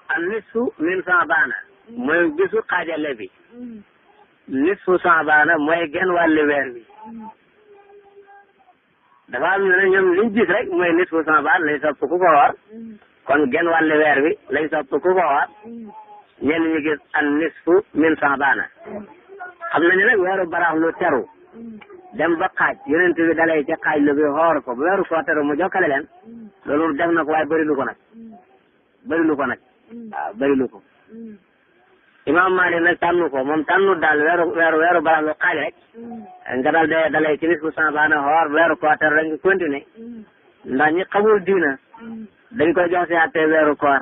an nisfu min Saabana mooy bisu xaajale bi. nisfu Saabana mooy genn wàllu weer bi. dafa am ne ñoom liñ gis rek mooy nisfu Saabana lay sopp ku ko woor. kon genn wàllu weer bi lay sopp ku ko woor. ñenn ñi gis an nisfu min Saabana. xam nañu nag weeru barax lu teru. dem ba xaaj yonent bi dalee ca xaaj lu bi xoor ko ba weeru koo teru mu jokkale leen. loolu def na ko waaye bëri lu ko nag. bërilu ko nag waaw bërilu ko Imam Malik nag tànnu ko moom tànnu daal weeru barax lu xaaj rek nga daal de dalee ci nisfu Saabana xoor weeru koor rek nga continuer ndax ñi xamul diina dañ koy jox si àtte weeru koor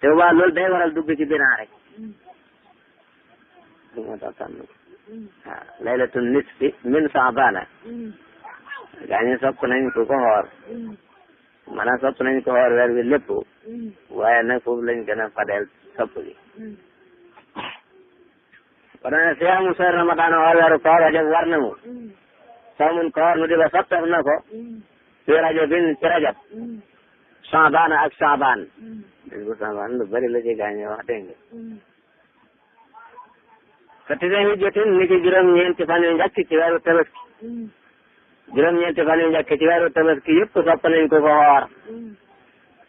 te waa loolu day waral dugg ci binaa rek moo tax tànnu ko waaw laylatul nisfi min Saabana gaa ñi sopp nañ ko xoor maanaam sopp nañ ko xoor weer bi lépp waaye nag foofu lañ gën a fadeel sopp gi kon nag siyaamu shahri Ramadan xoor weeru koor rajab war na mu sawmun koor nu di ba soppeeku na ko fi rajabin ci rajab Saabaan ak Saabaan dégg nga Saabaan lu bëri la ci gaañee wax dégg nga ka tise hijjatin ni ki juróom-ñeenti fan yu njëkk ci weeru tabaski juróom-ñeenti fan yu njëkk ci weeru tabaski yëpp sopp nañ ko xoor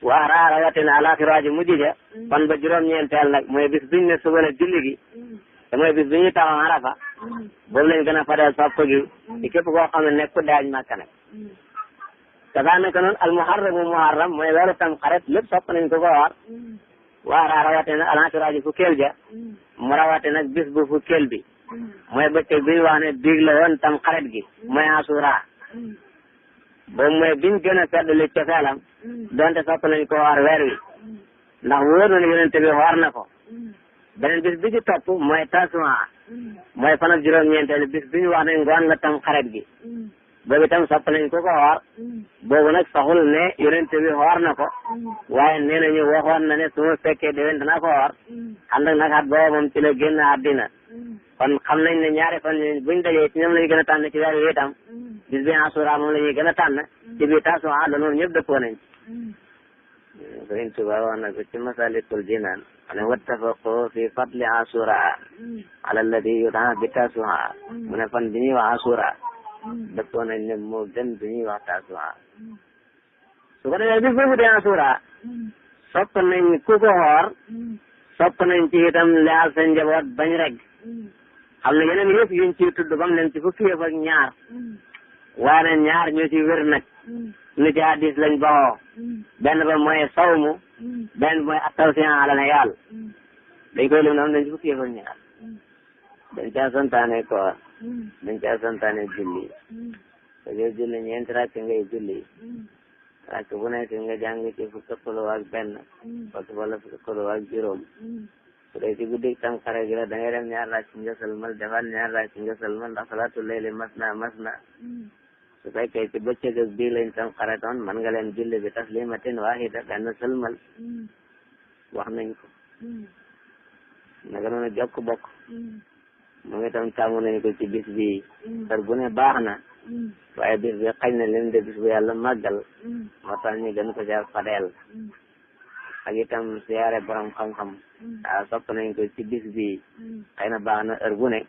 waaraa rawatina alaxiraaji mujj ja fan ba juróom-ñeenteel nag mooy bis biñ ne suba la julli gi te mooy bis bi ñuy taxaw Arafa boobu lañ gën a fadeel sopp gi ci képp koo xam ne nekku daaj Makka nag kasaanaka noonu al muharram mooy weeru tam xarit lépp sopp nañ ko xoor waaraa rawatina alaxiraaji fukkeel ja mu rawate nag bis bu fukkeel bi mooy bëccëg bi ñu wax ne biig la woon tam xarit gi mooy Asura boobu mooy biñ gën a seddali cofeelam donte sopp nañ ko xoor weer wi ndax wóor na ne yonente bi xoor na ko beneen bis bi ci topp mooy Tasuwaa mooy fan ak juróom-ñeenteel bis bi ñu wax ne ngoon la tam xarit gi boobu itam sopp nañ ko xoor boobu nag saxul ne yonente bi xoor na ko waaye nee nañu waxoon na ne su ma fekkee déwén danaa ko xoor ànd ak nag at boobu moom ci la génn àddina kon xam nañ ne ñaari fan buñ dajee ci ñoom la ñu gën a tànn ci weer wi itam bis bi Asura moom la ñuy gën a tànn ci biir Tasuwaa loolu moom ñëpp dëppoo nañ ci Sëriñ Tuubaa wax na ko ci Masaalikul Jinaan ne wattafaqu fi fadli Asura ala alladi yudaa bi Tasuwaa mu ne fan bi ñuy wax Asura dëppoo nañ ne moo gën bi ñuy wax Tasuwaa su ko defee bis boobu di Asura sopp nañ ku ko xoor sopp nañ ci itam leyal sa njaboot bañ rek xam ne yeneen yëpp yuñ ciy tudd ba mu leen ci fukki yëf ak ñaar waaye nag ñaar ñu ci wér nag nu ci hadis lañ baxoo benn ba mooy sawmu benn bi mooy attawsiyan ala na yàlla dañ koy lim na am dañ ci fukki yëf ak ñaar dañ caa santaane koor dañ caa santaane julli da ngay julli ñeenti rakk ngay julli rakk bu nekk nga jàng ci fukki xulu ak benn wala fukki xulu ak juróom su dee ci guddi Tamxarit gi la da ngay dem ñaar rakk nga sëlmal defaat ñaar rakk nga sëlmal ndax salaatu layli masna su fekkee ci bëccëg ak bii lañ Tamxaritoon mën nga leen julli bi taslimatin waahida benn sëlmal wax nañ ko naka noonu jokk bokk moom itam tàmm nañ ko ci bis bi sar bu ne baax na waaye bis bi xañ na leen de bis bu yàlla màggal moo tax ñu gën ko ca fadeel ak itam siyaare borom xam-xam waaw sopp nañ ko ci bis bi xëy na baax na heure bu ne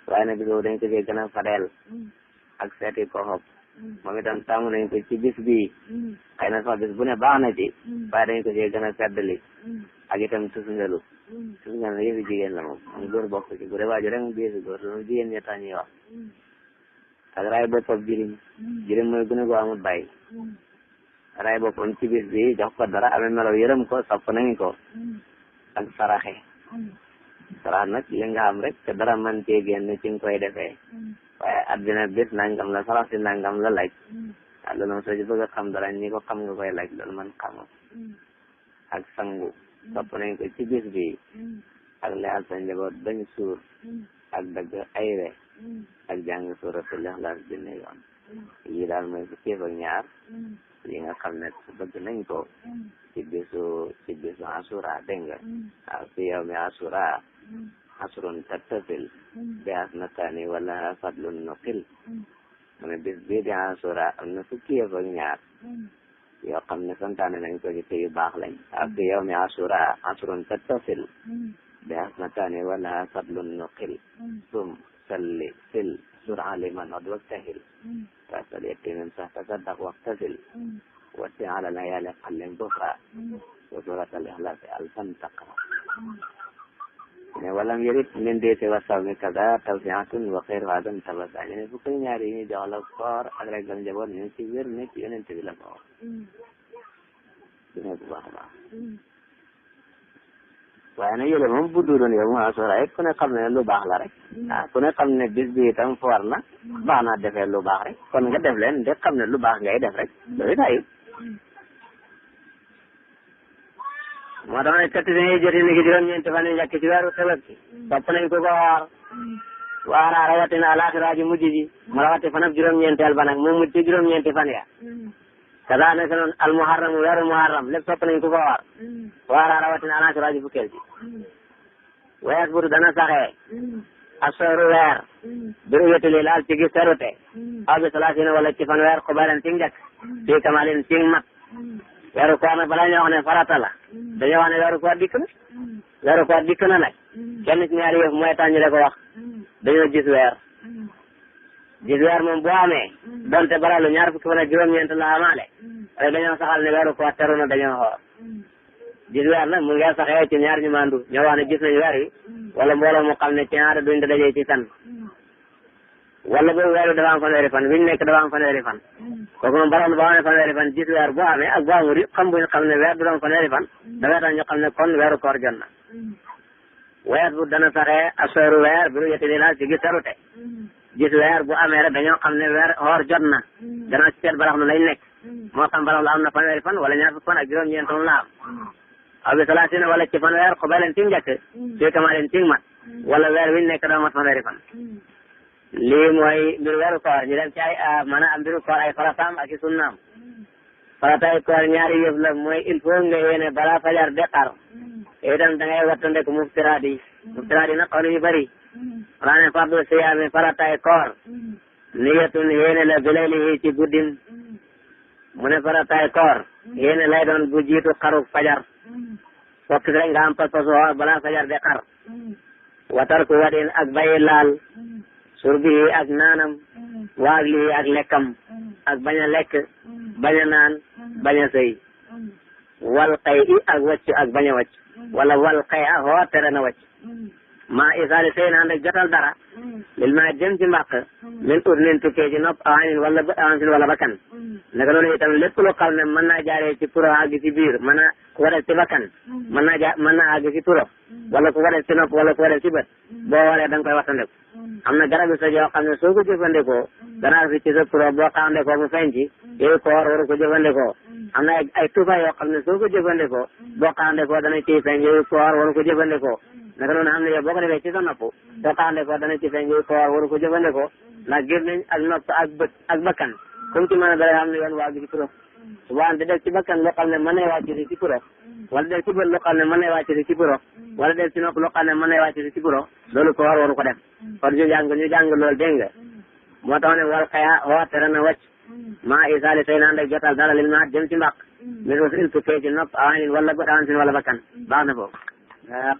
waaye nag bis boobu dañ ko cee gën a fadeel ak seeti ko xob moom itam tàmm nañ ko ci bis bi xëy na sax bis bu ne baax na ci waaye dañ ko cee gën a feddali ak itam tusngalu tusngalu yëfi jigéen la moom góor bokk ci bu dee waaju rek mu biisi góor loolu jigéen ñi tax ñuy wax ak raay boppam jirim mooy gune ko amul bàyyi raay boppam ci bis bi jox ko dara amee melaw yërëm ko sopp nañ ko ak saraxe sarax nag li nga xam rek te dara man cee génn ci nga koy defee waaye addina bis nangam la sarax si nangam la laaj waaw loolu moom soo ci bëgg a xam dara ñi ko xam nga koy laaj loolu man xamam ak sangu sopp nañ ko ci bis bi ak leyal sa njaboot bañ suur ak dagg ayre ak jàng suuratul Ixlaas junne yoon yi daal mooy fukki ak ñaar yi nga xam ne bëgg nañ ko ci bisu Asura dégg nga waaw fi yawmi Asura asrun tattasil bi asnatani wala fadlun nuqil mu ne bis bii di Asura am na fukki ak ñaar yoo xam ne santaane nañ ko ci yu baax lañ ak fi yow mi asura asrun tattasil bi hasnataani wala fadlun nuqil sum salli sil sur aliman od waktahil tasal yetimin sax tasaddaq waktasil wasi ala layali qallim bufra wa surat al ikhlas alfan taqra ne walam yurid min deete wa sawmi kaza tawsiatun wa xayru hadan tabasa ñu ne fukk ñaari yi ñu jox la koor ak regal njaboot ñu ci wér ne ci yonent bi la ko wax dina bu baax a baax waaye nag yële moom bu duudoon yow mu asura it ku ne xam ne lu baax la rek ku ne xam ne bis bi itam foor na baax naa defee lu baax rek kon nga def leen de xam ne lu baax ngay def rek loolu it moo tax nag kati dañuy joti ni ki juróom-ñeenti fan yu njëkk ci weeru Tabaski sopp nañ ko woor waara rawatina alaxira ji mujj ji mu rawati fan ak juróom-ñeenteel ba nag mu mujj ci juróom-ñeenti fan ya kaza naka noonu al muharram weeru muharram lépp sopp nañ ko woor waara rawatina alaxira ji fukkeel ji wees budu dana saxee asooru weer biru wetuli laal ci gis terute aw bi salaasina wala ci fan weer xubaleen ci njëkk fii kamalin ci mat weeru koor nag balaa ñoo wax ne farata la dañoo wax ne weeru koor dikk na weeru koor dikk na nag kenn ci ñaari yëf mooy tax ñu de ko wax dañoo gis weer moom boo amee donte baralu ñaar fukki fan ak juróom-ñeent la amaale rek dañoo saxal ne weeru koor teru na dañoo xoor gis weer nag mu ngi saxee ci ñaar ñu mandu ñoo wax ne gis nañ weer wi wala mbooloo mu xam ne ci ñaar duñ da dajee ci tan wala boobu weer wi dafa am fanweeri fan bi ñu nekk dafa am fanweeri fan kooku moom baralu boo amee fanweeri fan gis weer boo amee ak boo amul yëpp xam buñ xam ne weer du doon fanweeri fan dafay tax ñu xam ne kon weeru koor jot na weer bu dana saxee asooru weer biru yeti di laal ci gis terute gis weer bu amee rek dañoo xam ne weer xoor jot na gannaaw ci seet barax lu lañ nekk moo xam barax lu am na fanweeri fan wala ñaar fukki fan ak juróom-ñeent la am aw bi salaasina wala ci fanweer xubaleen ci njëkk fii kamaalin ci mat wala weer wi nekk doo mat fanweeri fan lii mooy mbiru weeru koor ñu dem ci ay maanaam mbiru koor ay farataam ak i sunnaam faratay koor ñaari yëf la mooy il faut nga yéene balaa fajar deqar itam da ngay wattandeku muftiraat yi nag xaw nañu bëri raane fardu siyaami faratay koor niyatun yéene la bilaylihi ci guddim mu ne faratay koor yéene lay doon bu jiitu xaru fajar fokk rek nga am pas-pas woor balaa fajar deqar watar ku wadin ak bayi laal surbihi ak naanam waag lii ak lekkam ak bañ a lekk bañ a naan bañ a sëy wal xay i ak waccu ak bañ a wacc wala wal xay a hoo tere na wacc maa isaali sëy naan rek jotal dara lil maa jëm ci mbàq min ut nin tukkee ci nopp awanin wala awansin wala bakkan naka noonu itam lépp lu xam ne mën naa jaaree ci puro àgg ci biir mën naa ku waral ci bakkan mën naa àgg ci puro wala ku waral ci nopp wala ku waral ci bët boo waree da nga koy wattandeku am na garab yu sa yoo xam ne soo ko jëfandikoo danaa fi ci sa puro boo xaandekoo mu feeñ ci yooyu koor waru ko jëfandikoo am na ay tufa yoo xam ne soo ko jëfandikoo boo xaandekoo dana ciy feeñ yooyu koor waru ko jëfandikoo naka noonu am na yow boo ko defee ci sa nopp soo xaandekoo dana ci feeñ yooyu koor waru ko jëfandikoo ndax gémmiñ ak nopp ak bët ak bakkan comme ci mën a dara xam ne yoon waa gi ci puro subaan di def ci bakkan loo xam ne mën na wàcc ci puro wala def ci bët loo xam ne mën na wàcc ci puro wala def ci nopp loo xam ne mën na wàcc ci puro loolu koor waru ko def kon ñu jàng loolu dégg nga moo tax ne wal xaya xoo tere na wàcc maa isaali tey naan rek jotal dara lil maat jëm ci mbaq min was il tukkee ci nopp awanin wala bët awansin wala bakkan baax na foofu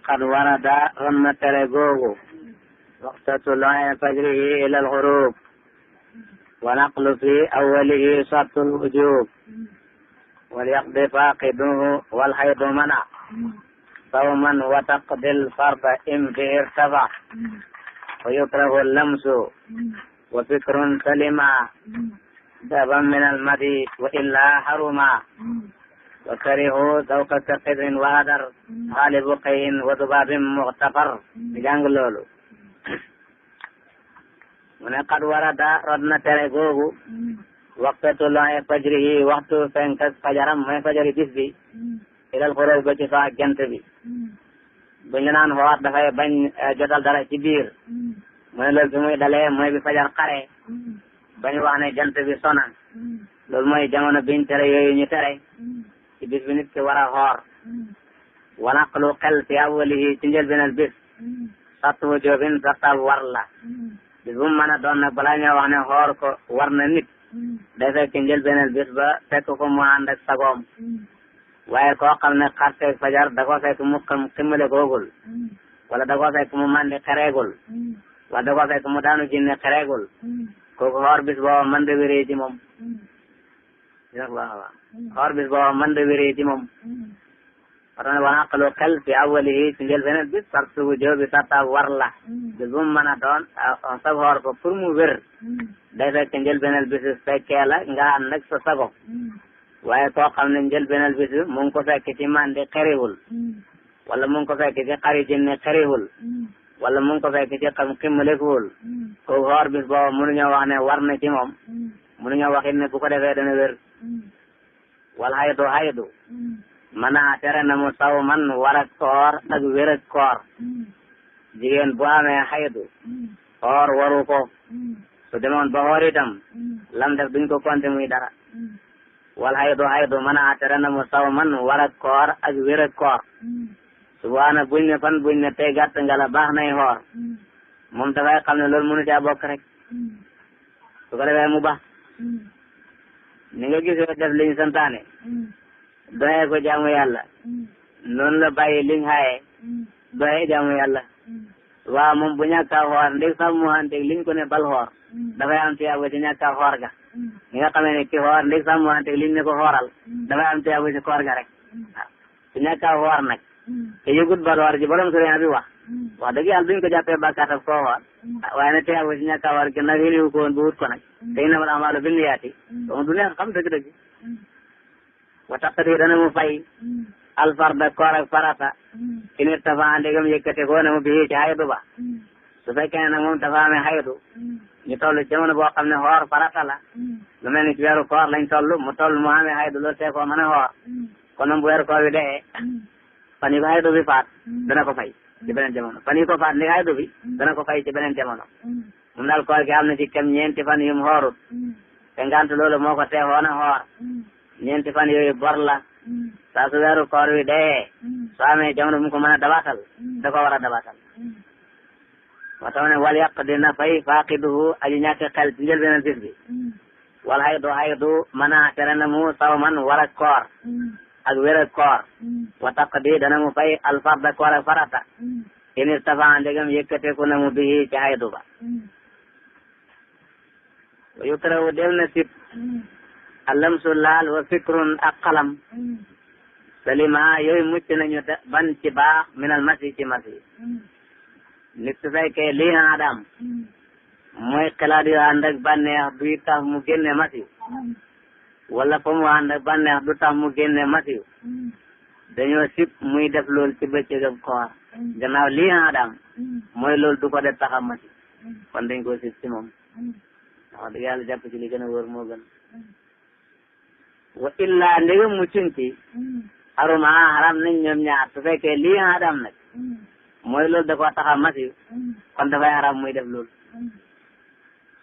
qad warada ron na tere googu waxta tuluu'i fajrihi ila al-ghurub wa naqlu fi awwalihi shartul wujub wal yaqdi faqiduhu wal haydu mana sawman wa taqdil farda in bihi irtafa wa yukrahu lamsu wa fikrun salima daban min almadi wa illa haruma wa karihu zawka kaqidin wa hadar xaalibu qayin wa dubabin muxtafar di jàng loolu mu ne qad warada rod na tere googu waxtu tuluu'i fajrihi waxtu fenkas fajaram mooy fajari bis bi ilal xurub ba ci soo ak jant bi buñ la naan xoor dafay bañ jotal dara ci biir mu ne loolu bi muy dalee mooy bi fajar xare bañ wax ne jant bi sona loolu mooy jamono biñ tere yooyu ñu tere ci bis bi nit ki war a xoor wanaqlu xel fi awwalihi ci njëlbéenal bis sartu wujubin sartal war la bis bu mu mën a doon nag balaa ñoo wax ne xoor ko war na nit day fekk njëlbeenal bis ba fekk ko mu ànd ak sagoom waaye koo xam ne xarteeg fajar da ko fekk mu ximmale koogul wala da ko fekk mu mandi xereegul wala da ko fekk mu daanu jinne xereegul kooku xoor bis booba mën da wéree ci moom xoor bis booba mën da wéree ci moom waxtaan ne wana xalu xel fi awalihi ci njëlbeenal bis sartu bu joo bi sarta war la bis bu mu mën a doon sag xoor ko pour mu wér day fekk njëlbeenal bis fekkee la nga ànd ak sa sago waaye koo xam ne njëlbeenal bis mu ngi ko fekk ci mandi xeriwul wala mu ngi ko fekk ci xari jinne xeriwul wala mu ngi ko fekk ci xam ximmalekuwul kooku xoor bis booba mënuñoo wax ne war na ci moom mënuñoo wax it ne bu ko defee dana wér wala haydu mana tere na mu saw man war ak koor ak wér ak koor jigéen bu amee haydu xoor waru ko su demoon ba xoor itam lam def duñ ko compter muy dara wal haydu mana tere na mu saw man war ak koor ak wér ak koor subaana buñ ne fan buñ ne tey gàtt nga la baax nay xoor moom dafay xam ne loolu mënu caa bokk rek su ko defee mu baax ni nga gisee def liñ santaane doyee ko jaamu yàlla noonu la bàyyi liñ xaaye doyee jaamu yàlla waaw moom bu ñàkk a xoor ndég sax mu xanteeg liñ ko ne bal xoor dafay am tiyaaba ci ñàkk a xoor ga ni nga xamee ne ki xoor ndég sax mu xanteeg liñ ne ko xooral dafay am tiyaaba ci koor ga rek waaw su ñàkk a xoor nag te yëgut bal xoor ji borom sëriñ bi wax dëgg yàlla duñ ko jàppee bàkkaatam koo xoor waaye nag tiyaaba ci ñàkk a xoor gi nag yéniwu ko woon ba wut ko nag te innamal a'maalu binniyaati donc du neex xam dëgg-dëgg wa taqdi dana mu fay alfarda koor ak farata init tafa ndegam yëkkate ko na mu bii ci haydu ba su fekkee ne nag moom dafa amee haydu ñu toll ci jamono boo xam ne xoor farata la lu mel ni ci weeru koor lañ toll mu amee haydu loolu tee koo mën a xoor kon nag bu weeru koor bi dee fan yi ko haydu bi faat dana ko fay ci beneen jamono fan yi ko faat li haydu bi dana ko fay ci beneen jamono moom daal koor gi am na ci kem ñeenti fan yu mu xoorut te ngant loolu moo ko teexoon a xoor ñeenti fan yooyu bor la saa su weeru koor wi dee soo amee jamono bu mu ko mën a dabaatal da ko war a dabaatal moo tax ne wal yàq dina fay faaqiduhu aji ñàkk xel ci njëlbeenal bis bi wal haydu mën a tere na mu saw man war ak koor ak wér ak koor wa taqdi dana mu fay alfarda koor ak farata in irtafa ndegam yëkkateeku na mu bihi ci haydu ba wa yukrahu dem na sib alamsu laal wa fikrun ak xalam salima yooyu mucc nañu ban ci baax minal masi ci masi nit su fekkee lii adam mooy xalaat yu ànd ak bànneex du tax mu génne masi wala fa mu ànd ak bànneex du tax mu génne masi dañoo sib muy def loolu ci bëccëg ak koor gannaaw lii adam mooy loolu du ko def tax a masi kon dañ ko sib ci moom wax dëgg yàlla jàpp ci li gën a wóor moo gën wa illa ndegam muccuñ ci aruma haram nañ ñoom ñaar su fekkee lii adam nag mooy loolu da koo tax a masi kon dafay haram muy def loolu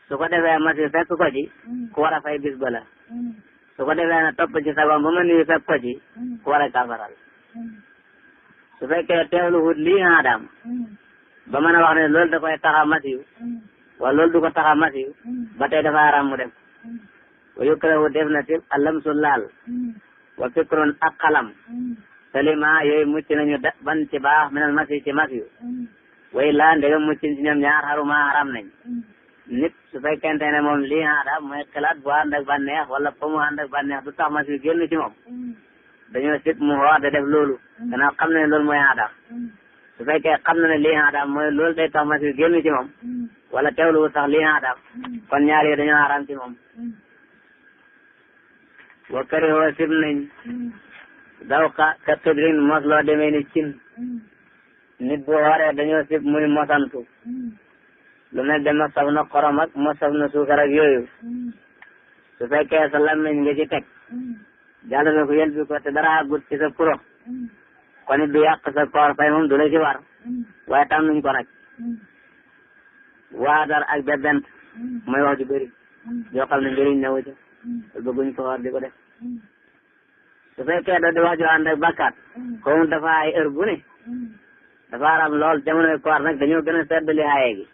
su ko defee masi fekk ko ci ku war a fay bis ba la su ko defee na topp ci sagom ba ma nuyu fekk ko ci ku war a kafaral su fekkee teewlu wut lii adam ba mën a wax ne loolu da koy tax a masi wala loolu du ko tax a masi ba tey dafa haram mu def wa yukrahu def na sib alamsu laal wa fikrun ak xalam salima yooyu mucc nañu ban ci baax minal masi ci masi way laa ndegam mucc ci ñoom ñaar xaruma haram nañ nit su fekkente ne moom lii haram mooy xalaat bu ànd ak bànneex wala po mu ànd ak bànneex du tax masi génn ci moom dañoo sib mu xoor de def loolu gannaaw xam na ne loolu mooy haram su fekkee xam na ne lii haram mooy loolu day tax masi génn ci moom wala teewlu sax lii haram kon ñaar yi dañoo haram ci moom wa karihoo sib nañ daw ka tëdrin mos loo demee ni cin nit bu xooree dañoo sib muy mosantu lu mel dem na saf na xorom ak mos saf na suukar ak yooyu su fekkee sa lammiñ nga ci teg jàllale ko yel bi ko te dara àggut ci sa kuro kon it du yàq sa koor fay moom du la ci war waaye tam nuñ ko nag waadar ak bebent mooy wax ju bëri yoo xam ne njëriñ newu ci bëgguñ ko war di ko def su fekkee da di wax ju ànd ak bakkaat comme dafa ay heure bu ne dafa aram lool jamonoy koor nag dañoo gën a seddali aaye gi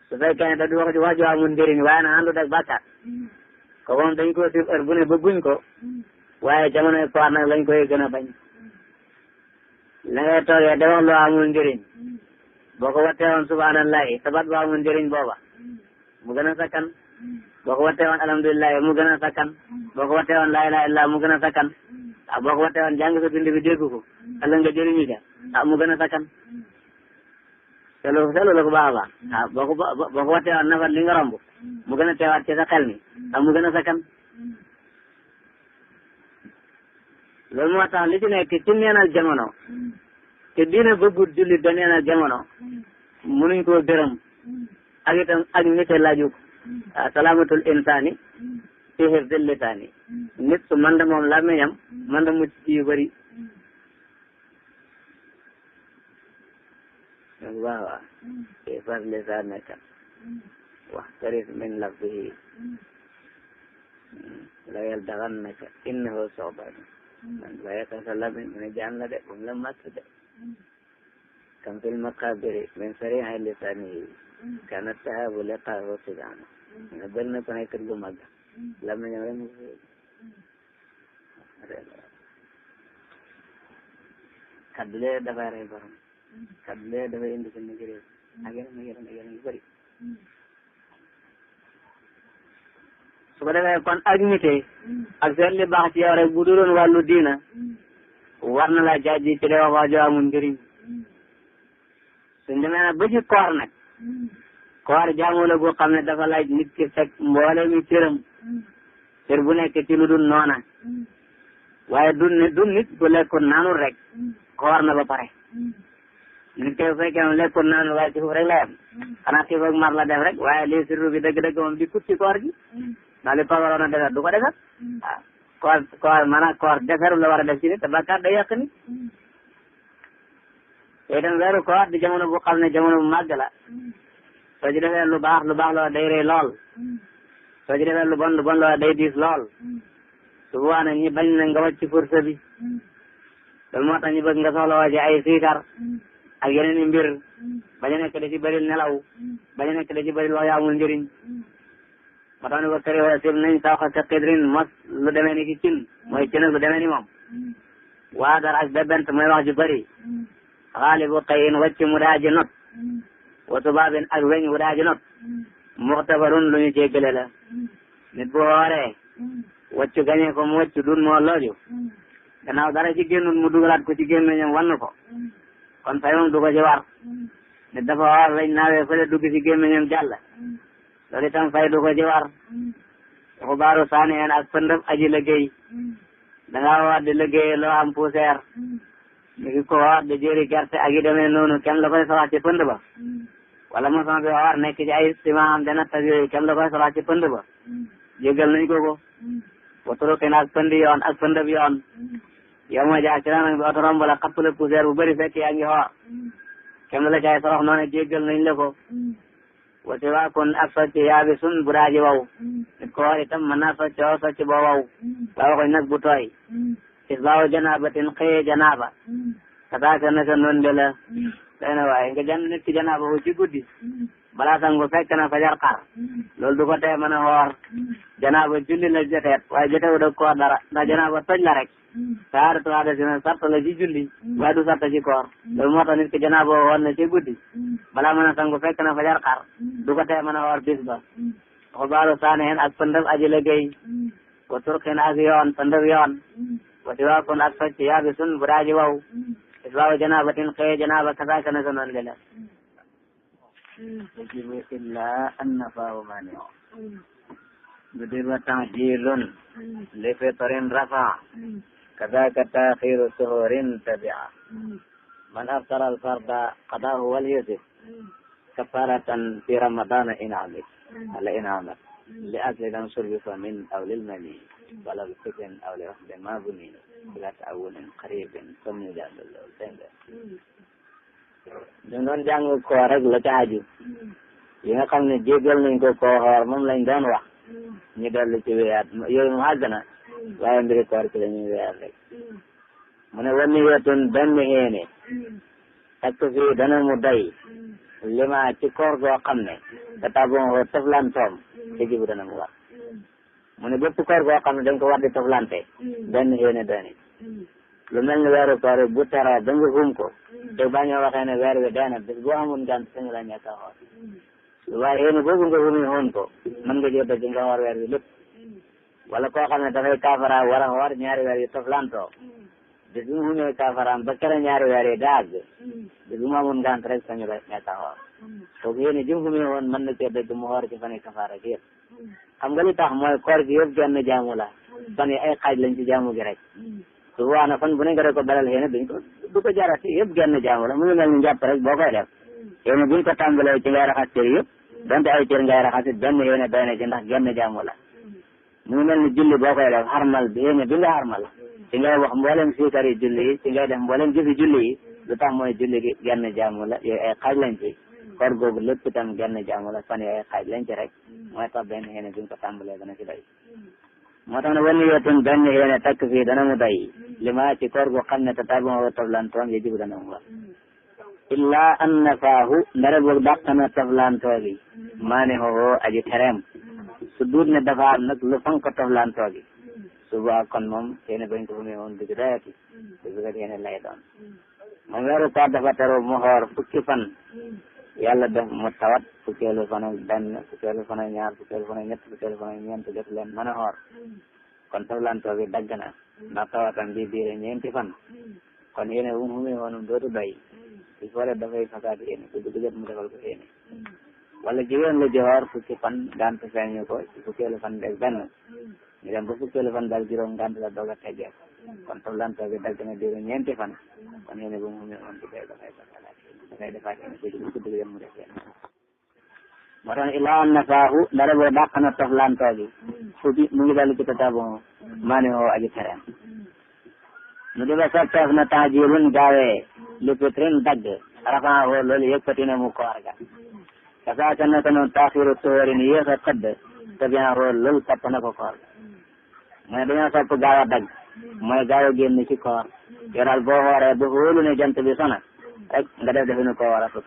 su fekkee ne da di wax ju amul njëriñ waaye nag àndut ak bàkkaar ko moom dañ ko sib heure bu ne bëgguñ ko waaye jamonoy koor nag lañ koy gën a bañ la ngay toogee da wax lu amul njëriñ boo ko wattee woon subhanallahi sabat bu amul njëriñ booba mu gën a sakkan boo ko wattee woon alhamdulilah mu gën a sakkan boo ko wattee woon laa ilaha illa mu gën a sakkan boo ko wattee woon jàng sa bind bi dégg ko ëllëg nga jëriñu ca mu gën a sakkan selo la ko baax a baax boo ko wattee woon nafar li nga romb mu gën a teewaat ci sa xel mi mu gën a sakkan loolu moo tax li ci nekk ci neenal jamono te diine bëggut jullit da neenal jamono munuñ koo gërëm ak itam ak nite laaju ko salaamatul insaani fi hifdil lisaani nit su man da moom làmmiñam man da mucc ci yu bëri waaw fi far lisaanaka waxtaris min lafzihi la yaldaghannaka innahu soban man bayaka sa làmmiñ mu ne jaan la de bu mu la màtt de kam fil maqabiri min sarihi lisanihi kana tahabu liqaahu sidana mu ne bëri na ko nekk lu mag làmmiñam rek mu kaddu lee dafay rey borom kaddu lee dafay indi si nigéri ak yeneen yu bëri su ko defee kon ak nite ak seet li baax ci yow rek bu duloon wàllu diina war na la jaaji ci wax waa joo amul njëriñ suñ demee nag ba ci koor nag koor jaamu la boo xam ne dafa laaj nit ki fekk mboole mi cëram cër bu nekk ci lu dul noona waaye du nit bu lekkul naanul rek koor na ba pare nit ki bu fekkee moom lekkul naanul waaye ci foofu rek la yem xanaa xiif ak mar la def rek waaye lii sirru bi dëgg-dëgg moom di kut ci koor gi ndax li pagaroon a defar du ko defar waaw koor maanaam koor defaru la war a def ci nit te bàkkaar day yàq nit te itam weeru koor di jamono bu xam ne jamono bu màgg la soo ci defee lu baax loola day rëy lool soo ci defee lu bon loola day diis lool su boobaa nag ñi bañ na nga wàcc ci force bi loolu moo tax ñu bëgg nga soxla woo ci ay siikar ak yeneen i mbir bañ a nekk da ci bëril nelaw bañ a nekk da ci bëril wax yu amul njëriñ moo tax ne ko këri wala sib nañ sawxa ka xidrin mos lu demee ni ki cin mooy cin ak lu demee ni moom waa dar ak bebent mooy wax ju bëri xaalibu xëyin wàcc mu daa ji not wa tubaabin ak weñ wu daa ji not muxtabarun lu ñu jéggale la nit bu wooree wàccu gañee ko mu wàccu dun moo looju gannaaw dara ci génnul mu dugalaat ko ci gémmiñam wann ko kon fay moom du ko ci war nit dafa woor weñ naawee fële dugg ci gémmiñam jàll loolu itam fay du ko ci war xubaaru saani en ak pëndëb aji liggéey da ngaa war di liggéey loo am poussière mi ngi ko war di jëri gerte ak yi demee noonu kenn la koy soxla ci pënd ba wala moson bi war nekk ci ay ciment am dana tag yooyu kenn la koy soxla ci pënd ba jégal nañ ko waturukin ak pënd yoon ak pëndëb yoon yow ma jaar ci nag bi oto romb la xapp la poussière bu bëri fekk yaa ngi xoor kenn la caay sorox noonu jégal nañ la ko wati waa kon ak socc yaabi sun bu daaji waw nit ko war itam mën naa socc oo socc boo waw waa waxuñ nag bu tooy is baaw janabatin xëyee janaba kataaka naka noonu de la day na waaye nga jànd nit ki janaba wu ci guddi balaa sangu fekk na fajar xar loolu du ko tee mën a xoor janaba julli la joteet waaye jotewu da koor dara ndax janaba toj la rek saaratu hadasina sart la ci julli waaye du sart ci koor loolu moo tax nit ki janaba woon na ci guddi balaa mën a sangu fekk na fajar xar du ko tee mën a xoor bis ba xubaaru saaneen ak pëndëb aji liggéey wa turqin ak yoon pëndëb yoon wati waa kon ak socc yaabi sun bu daaji waw isbaabu janabatin xëye janaba kasaaka na sa noon le la yajibu illa annafaahu maniu yudiba tahdilun li fitrin rafa kasaaka taaxiru suhurin tabia man aftara alfarda qadahu wal yusuf kafaratan fi ramadana in amit ala in amat li akli lam surbi famin aw lil mani wala bi fitin aw li waxde ma buni ila taawunin qaribin comme ñu jàng loolu dégg nga ñu doon jàng koor rek la ca aju yi nga xam ne jégal nañ ko koo xoor moom lañ doon wax ñu dellu ci wéyaat yooyu mu àgg na waaye mbiri koor ci la ñuy wéyaat rek mu ne wa niyatun benn yéene takk fii dana mu doy lima ci koor goo xam ne te taboo toflantoom te jibu dana mu war mu ne bépp koor goo xam ne dañ ko war di toflante benn yéene dooni lu mel ni weeru koor bu tara da nga xum ko te bañoo waxee ne weer wi dee na bés boo amoon gànt sañu la ñàkk a xool waaye yéene boobu nga xumi xoon ko mën nga jot ci nga war weer wi lépp wala koo xam ne dafay kaafara war a xoor ñaari weer yu toflantoo bés bu mu xumee kaafaraam ba kere ñaari weer yi daag bés bu mu amoon gànt rek sañu la ñàkk a xoor kooku yéene ji mu xumi xoon mën na cee dëgg mu xoor ci fan yi kafaara gi yëpp xam nga li tax mooy koor gi yëpp genn jaamu la fan yi ay xaaj lañ ci jaamu gi rek su boobaa nag fan bu ne nga ko balal xëy na du ko jarati yëpp genn jaamu la mu ngi mel ni njàpp rek boo koy def xëy na buñ ko tàmbalee ci ngay raxas cër yëpp donte ay cër ngay raxas it benn yéene doy na ci ndax genn jaamu la mu ngi mel ni julli boo koy def xarmal bi yéene bi nga xarmal ci ngay wax mboolem siikari julli yi ci ngay def mboolem jëfi julli yi lu tax mooy julli gi genn jaamu la yooyu ay xaaj lañ ci koor googu lépp itam genn jaamu la fan yooyu ay xaaj lañ ci rek mooy tax benn yéene buñ ko tàmbalee dana ci doy moo tax ne wan yotun benn yéene takk fii dana mu doy li ma ci koor gu xam ne te tabima wa toflantoom yi jibu dana mu war illa an nafaahu ndare boog dàq na toflantoo gi maane hoho aji tereem su duut ne dafa am nag lu fank toflantoo gi suba kon moom yéene bañ ko fu mee woon dëgg doyati dëgg yéene lay doon moom weeru koor dafa teru mu xoor fukki fan yàlla def mu tawat fukkeelu fan ak benn fukkeelu fan ak ñaar fukkeelu fan ak ñett fukkeelu fan ak ñeent jot leen mën a xoor kon toflantoo bi dagg na ndax tawatam bi diire ñeenti fan kon yéene bu mu xumee woonum dootu doy il faut dafay fasaat yéene ku dugg jot mu defal ko yéene wala jigéen la joxoor fukki fan gànt feeñu ko ci fukkeelu fan des benn ñu dem ba fukkeelu fan daal juróom gànt la doog a teggee kon toflantoo bi dagg na diire ñeenti fan kon yéene bu mu xumee woon du doy dafay fasaat dafay defaat yéene ku dugg jot mu def yéene moo tax ilaa an nafaahu ndare boo dàq na toflantoo gi fukki mu ngi daal ci tatabon maani woo aji tereem nu di ba sotteef na taajirun gaawee li pitrin dagg rafaa woo loolu yëkkati na mu koor ga kasaaka naka noonu taaxiru tuhorin yéex a xëdd te bien woo loolu topp na ko koor ga mooy dañoo sopp gaaw a dagg mooy gaaw a génn ci koor yow daal boo xooree ba wóolu ne jant bi sona rek nga def defe nu ko war a tut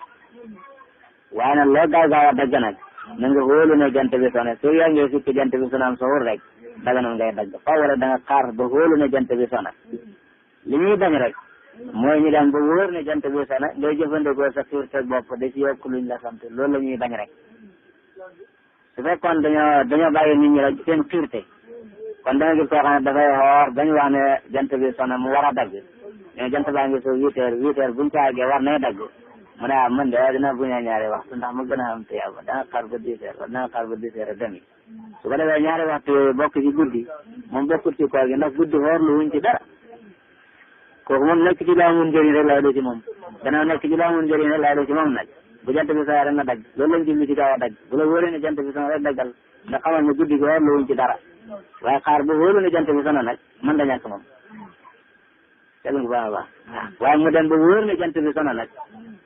waaye nag loo gaaw a dagg nag na nga wóolu ne jant bi sona su yaa ngi fukki jant bi sonaam sowul rek daga noonu ngay dagg faw wala da nga xaar ba wóolu ne jant bi sona li ñuy bañ rek mooy ñu dem ba wóor ne jant bi sona ngay jëfandikoo sa xiir teg bopp da ci yokk luñ la sant loolu la ñuy bañ rek su fekkoon dañoo bàyyi nit ñi rek seen xiirte kon da nga gis koo xam ne dafay xoor bañ wax ne jant bi sona mu war a dagg mais jant baa ngi so 8 heures buñ caagee war nay dagg mu ne man de dina buña ñaari waxtu ndax mu gën a am tiyaaba da nga xaar ba 10 heures wala da nga xaar ba 10 heures et demi su ko defee ñaari waxtu yooyu bokk ci guddi moom bokkut ci koor gi ndax guddi xoor lu wuñ ci dara kooku moom nekk ci laa mun njëriñ rek lay do ci moom gannaaw nekk ci laa mun njëriñ rek lay do ci moom nag bu jant bi soo rek nga dagg loolu lañ jublu ci gaaw a dagg bu la wóoree ne jant bi soo rek daggal nga xamal ne guddi gi xoor lu wuñ ci dara waaye xaar ba wóolu ne jant bi soo nag mën da ñàkk moom teel nga baax a baax waaye mu dem ba wóor ne jant bi soo nag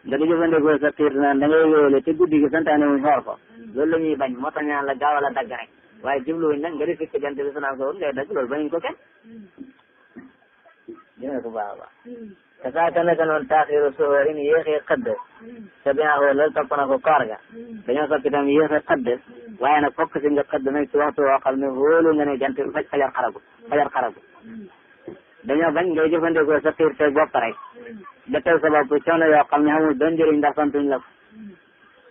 nga di jëfandikoo sa xiir naan da ngay wéyale te guddi gi santaane wuñ xoor ko loolu la ñuy bañ moo tax ñaan la gaaw a la dagg rek waaye jubluwuñ nag nga di fekk jant bi sonal ko woon ngay dagg loolu bañuñ ko kenn dina ko baax a baax te saa ka naka noonu taaxiru suhóorin yéexee xëdd te bien loolu topp na ko koor ga dañoo sopp itam yéexe xëdd waaye nag fokk si nga xëdd nag ci waxtu woo xam ne wóolu nga ne jant bi fajar xaragu dañoo bañ ngay jëfandikoo sa xiir teg bopp rek da teg sa bopp coono yoo xam ne amul benn njëriñ ndax santuñ la ko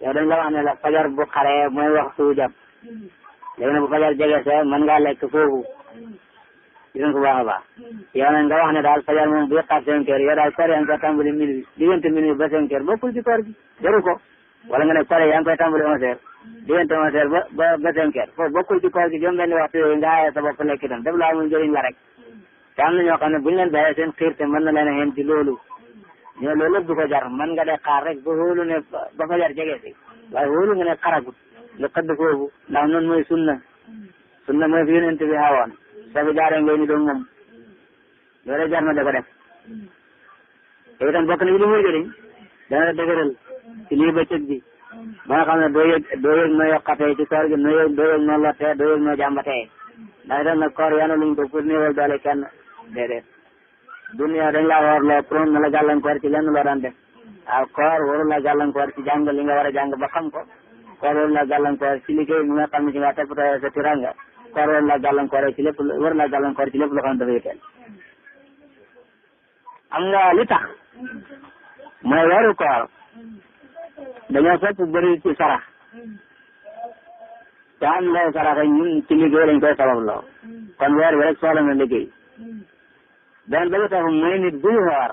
yow dañ la wax ne la fajar bu xaree mooy waxtu jàpp léegi nag bu fajar jege see mën ngaa lekk foofu gis nga ko baax a baax yow nag nga wax ne daal fajar moom bu yëqaat 5 heures yow daal koor yaa ngi koy tàmbali minuit diggante minuit ba 5 heures bokkul ci koor gi jaru ko wala nga ne koor yaa ngi koy tàmbali 11 heures diggante 11 heures ba 5 heures foofu bokkul ci koor gi juróom benn waxtu yooyu nga aaye sa bopp lekk itam def la amul njëriñ la rek te am na ñoo xam ne buñu leen bàyyee seen xiir te mën na leen a xeen ci loolu ñoo loolu lépp du ko jar mën nga de xaar rek ba wóolu ne ba fajar jege si waaye wóolu nga ne xaragut nga xëdd foofu ndax noonu mooy sunna mooy fi yonent bi xawoon soo fi jaaree ngay ni doon moom loolu jar na da ko def te itam bokk na ci li muy jëriñ dana la dëgëral ci lii bëccëg bi ba nga xam ne doo yëg noo yokkatee ci koor gi doo yëg noo lottee doo yëg noo jàmbatee ndax itam nag koor yaanu luñ ko pour néewal doole kenn déedéet dunya dañ laa woor loo pour na la gàllankoor ci lenn loo daan def waaw koor warul la gàllankoor ci jàng li nga war a jàng ba xam ko. koor warul la gàllankoor ci liggéey bi nga xam ne ci nga toppatoo sa tiranga. koor warul la gàllankoor ci lépp warul la gàllankoor ci lépp loo xam ne dafay teel. am nga li tax mooy weeru koor dañoo sopp bëri ci sarax te am lay saraxe ñun ci liggéey lañ koy sabab loo kon weer bi rek soxla na liggéey benn ba tax mooy nit buy xoor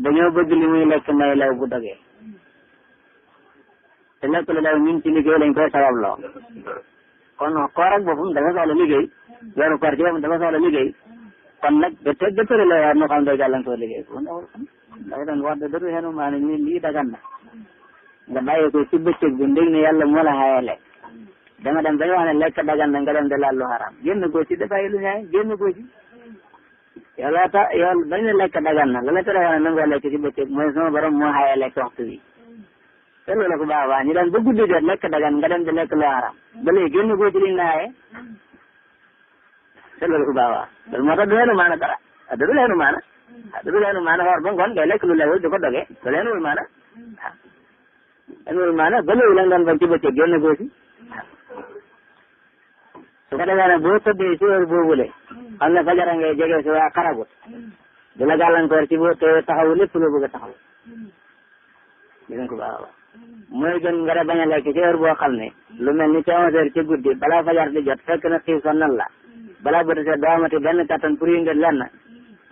dañoo bëgg li muy lekk may law bu dogee te lekk lu law ñun ci liggéey lañ koy sabab loo kon koor ak boppam dafa soxla liggéey weeru koor ci boppam dafa soxla liggéey kon nag ba tëri la weer nu xam day gàllankoor liggéey ko dafa doon wax dëgg xenu maa ne ñu lii dagan na nga bàyyi ko ci bëccëg bi ndég ne yàlla moo la xaye lekk danga dem dañu wax ne lekk dagan na nga dem de laal lu xaraam génn ko ci dafay lu ñaay génn ko ci yow laa tax yow bañ ne lekk dagan na la la tere wax ne nangoo lekk ci bëccëg mooy sama borom moo xaye lekk waxtu bi te loolu ko baax baax ñu dem ba guddi jot lekk dagan nga dem di lekk lu xaraam ba léegi génn ko ci liñ la xaye te loolu ko baax baax loolu moo tax du leenu maana dara du leenu maana du leenu maana xoor ba ngoon ngay lekk lu lewul di ko doge du leenuwul maana leenuwul maana ba léegi la nga doon bañ ci bëccëg génn ko ci su ko defee nag boo tëddee si heure boobule xam ne fajara ngay jege si waa xaragut du la gàllankoor ci boo te taxaw lépp loo bëgg a taxaw gis nga ko baax mooy gën nga de bañ a lekk ci heure boo xam ne lu mel ni ci 11h ci guddi balaa fajar di jot fekk na xiif sonnal la balaa bëgg a doo amati benn kattan pour yëngal lenn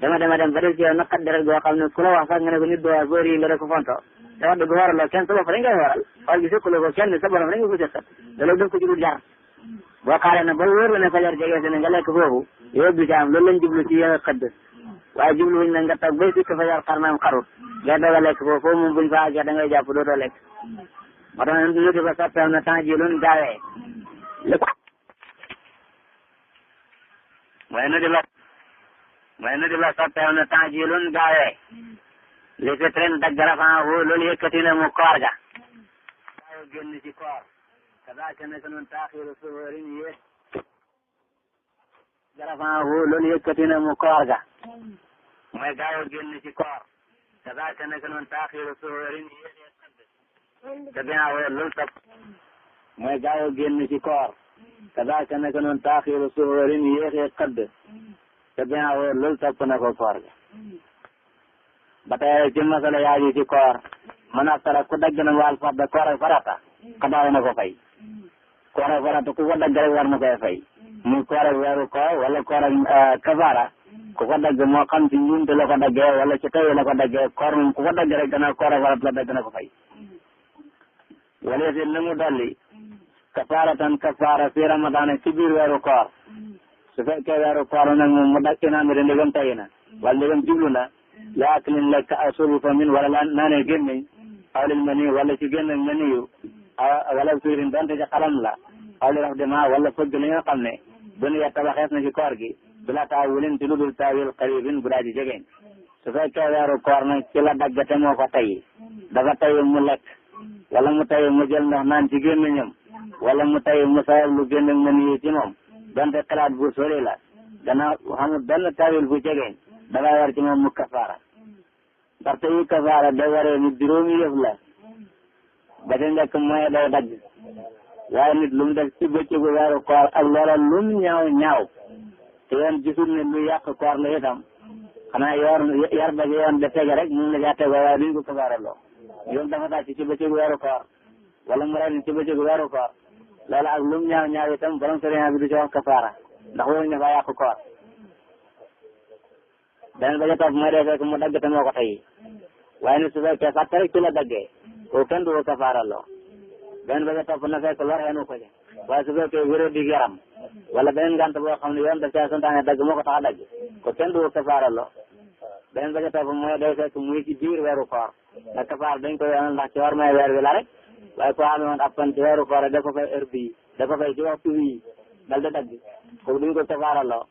dama dem ba def ci yow naqat deret goo xam ne ku la wax sax nga ne ko nit doo boo rii nga def ko fonto te wax dëgg waraloo kenn sa bopp rek ngay waral xool gi sëkkaloo ko kenn sa borom rek nga ko sëkkal loolu def ko ci dul jar boo xaaree na ba wóor la ne fajar jege si ne nga lekk foofu yow du ci am loolu lañ jublu ci yow xëdd waaye jubluwuñ na nga toog bay sikk fajar xar naam xarut ngay doog a lekk foofu foofu moom buñ fa àggee da ngay jàpp dootoo lekk moo tax nuti ko soppeem na temps ji loon gaawee mooy nuti ba soppeem na temps ji loon gaawee li fi tren dagg rafan woo loolu yëkkati na mu koor ga gaaw génn ci koor kadaaka naka noonu taaxiru suhóorin yéeg garafan woo loolu yëkkati na mu koor ga mooy gaaw génn ci koor kadaaka naka noonu taaxiru suhóorin yéeg te bien woo loolu topp mooy gaaw génn ci koor kadaaka naka noonu taaxiru suhóorin yéexee xëdd te bien woo loolu topp na ko koor ga ba tey ci masala yaaju ci koor mën a tara ku dagg na wàll farda koor ak farata xadaaw na ko fay koor ak farata ku ko dagg rek war na koy fay muy koor ak weeru koor wala koor ak kafaara ku ko dagg moo xam ci njuumte la ko daggee wala ci taw la ko daggee koor moom ku ko dagg rek dana koor ak farata la dagg na ko fay wala si li mu dolli kafaaratan kafaara fi ramadaan ci biir weeru koor su fekkee weeru koor nag moom mu dagg naa mi de ndegam tay na wala ndegam jublu na la aklin lekk aw suubu famin wala la naanee gémmiñ aw lil mani wala ci gémmiñ maniyu wala suurin donte ci xalam la aw li raf dema wala fëgg li nga xam ne bu nu tabaxees na ci koor gi du la taawulin ci lu dul taawil qaribin bu daa ji jegeñ su fekkee weeru koor nag ci la daggate moo ko tayyi dafa tayyi mu lekk wala mu tayyi mu jël ndox naan ci gémmiñam wala mu tayyi mu sawar lu gémmiñ maniyu ci moom donte xalaat bu sori la dana xamul benn taawil bu jegeñ dafay war ci moom mu kafaara ndaxte yu kafaara day waree nit juróomi yëf la ba ca njëkk mooy day dagg waaye nit lu mu def ci bëccëgu weeru koor ak loola lu mu ñaaw ñaaw te yoon gisul ne lu yàq koor la itam xanaa yar ba ci yoon de tege rek moom la caa tege waaye duñ ko kafaara loo yoon dafa dàcc ci bëccëgu weeru koor wala mu rey ci bëccëgu weeru koor loola ak lu mu ñaaw ñaaw itam borom sëriñ bi du ci wax kafaara ndax wóoruñ ne fa yàq koor beneen ba ca topp mooy day fekk mu dagg te moo ko tey waaye nit su fekkee fàtte rek ci la daggee kooku kenn du ko kafaara loo beneen ba ca topp na fekk lor xeenu ko ci waaye su fekkee wéré dig yaram wala beneen ngant boo xam ne yoon daf caa santaane dagg moo ko tax a dagg ko kenn du ko kafaara loo beneen ba ca topp mooy day fekk muy ci biir weeru koor ndax kafaara dañ ko yoonal ndax ci war may weer wi la rek waaye ko amee woon ab fan ci weeru koor da ko fay heure bii da ko fay ci waxtu bii dal da dagg kooku duñ ko kafaara loo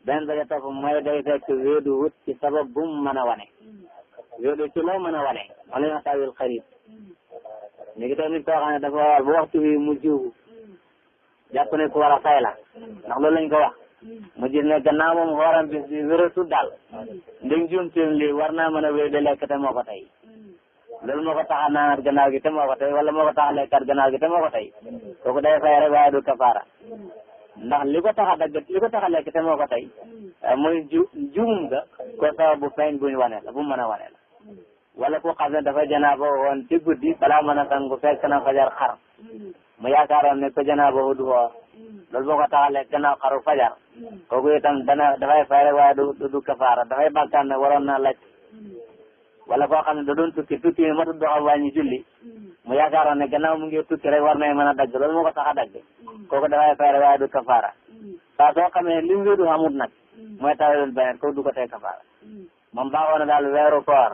beneen ba ca topp mooy day fekk wéedu wut ci sabab bu mu mën a wane wéedu ci loo mën a wane wala ñu tawil xarit ñu ngi tamit koo xam ne dafa war bu waxtu bi mu jiwu jàpp ne ku war a fay la ndax loolu lañ ko wax mu gis ne gannaaw moom xooram bis bi wératul daal ndég jumtim li war naa mën a wéy de lekk te moo ko tey loolu moo ko tax a naanaat gannaaw gi te moo ko tey wala moo ko tax a lekkaat gannaaw gi te moo ko tey kooku day fay rek waaye du kafaara ndax li ko tax a dagg li ko tax a lekk te moo ko tey mooy juumum nga ko sabab bu feeñ buñ wane la bu mën a wane la wala ku xam ne dafa janaaba woon ci guddi balaa mën a sangu fekk na fajar xar mu yaakaaroon ne ko janaaba wu du woor loolu boo ko tax a lekk gannaaw xaru fajar kooku itam dafay fay rek waaye du kafaara dafay bàkkaar ne waroon naa lekk wala koo xam ne da doon tukki mi matut doxam wàññi julli mu yaakaaroon ne gannaaw mu ngi tukki rek war nay mën a dagg loolu moo ko tax a dagg kooku dafay fay rek waaye du kafaara saa soo xamee li mu du xamut nag mooy tawilul beneen kooku du ko tey kafaara moom baaxoo na daal weeru koor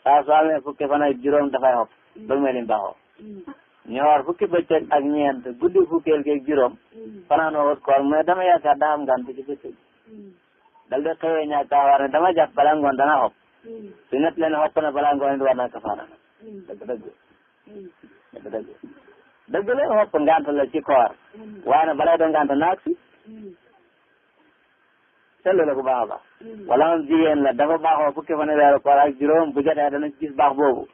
saa soo amee fukki fan ak juróom dafay xob loolu mooy lim baaxoo ñoor fukki bëccëg ak ñeent guddi fukkeel geeg juróom fanaanoo wut koor mais dama yaakaar daa am ngànt ci bëccëg dal de xëyee ñaag taxawaar ne dama jàpp balaa ngoon dana xob su net leen xopp na balaa ngoon it war na kafaara dëgg leen xopp ngànt la ci koor waaye nag balay doon ngànt naag si seetlu la bu baax a baax wala moom jigéen la dafa baaxoo fukki fan weeru koor ak juróom bu jotee dana gis baax boobu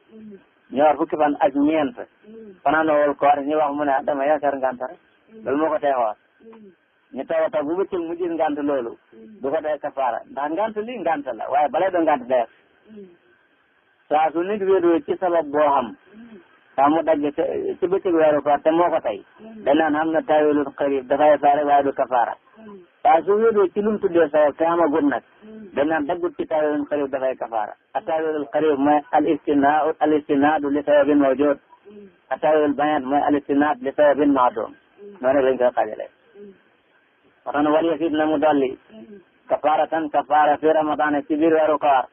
ñëwaat fukki fan ak ñeent fanaanoowul koor ñu wax mu ne dama yaakaar ngànt rek loolu moo ko tee xoor ñu taw a taw bu bëccëg mu gis ngànt loolu du ko dee kafaara ndax ngànt lii ngànt la waaye balay doon ngànt dee saa su nit wéedoo ci sabab boo xam saa mu dagg ci bëccëg weeru koor te moo ko tey dañ naan xam na tawilul xarib dafay fay rek waaye du kafaara saa su wéedoo ci lu mu tuddee sabab te amagut nag dañ naan daggut ci tawilul xarib dafay kafaara a tawilul xarib mooy al istinaadu li sababin mawjud a tawilul bayaan mooy al istinaad li sababin maadum noonu lañ koy xaajale waxtaan wal yasid na mu dolli kafaaratan kafaara fi ramadaan ci biir weeru koor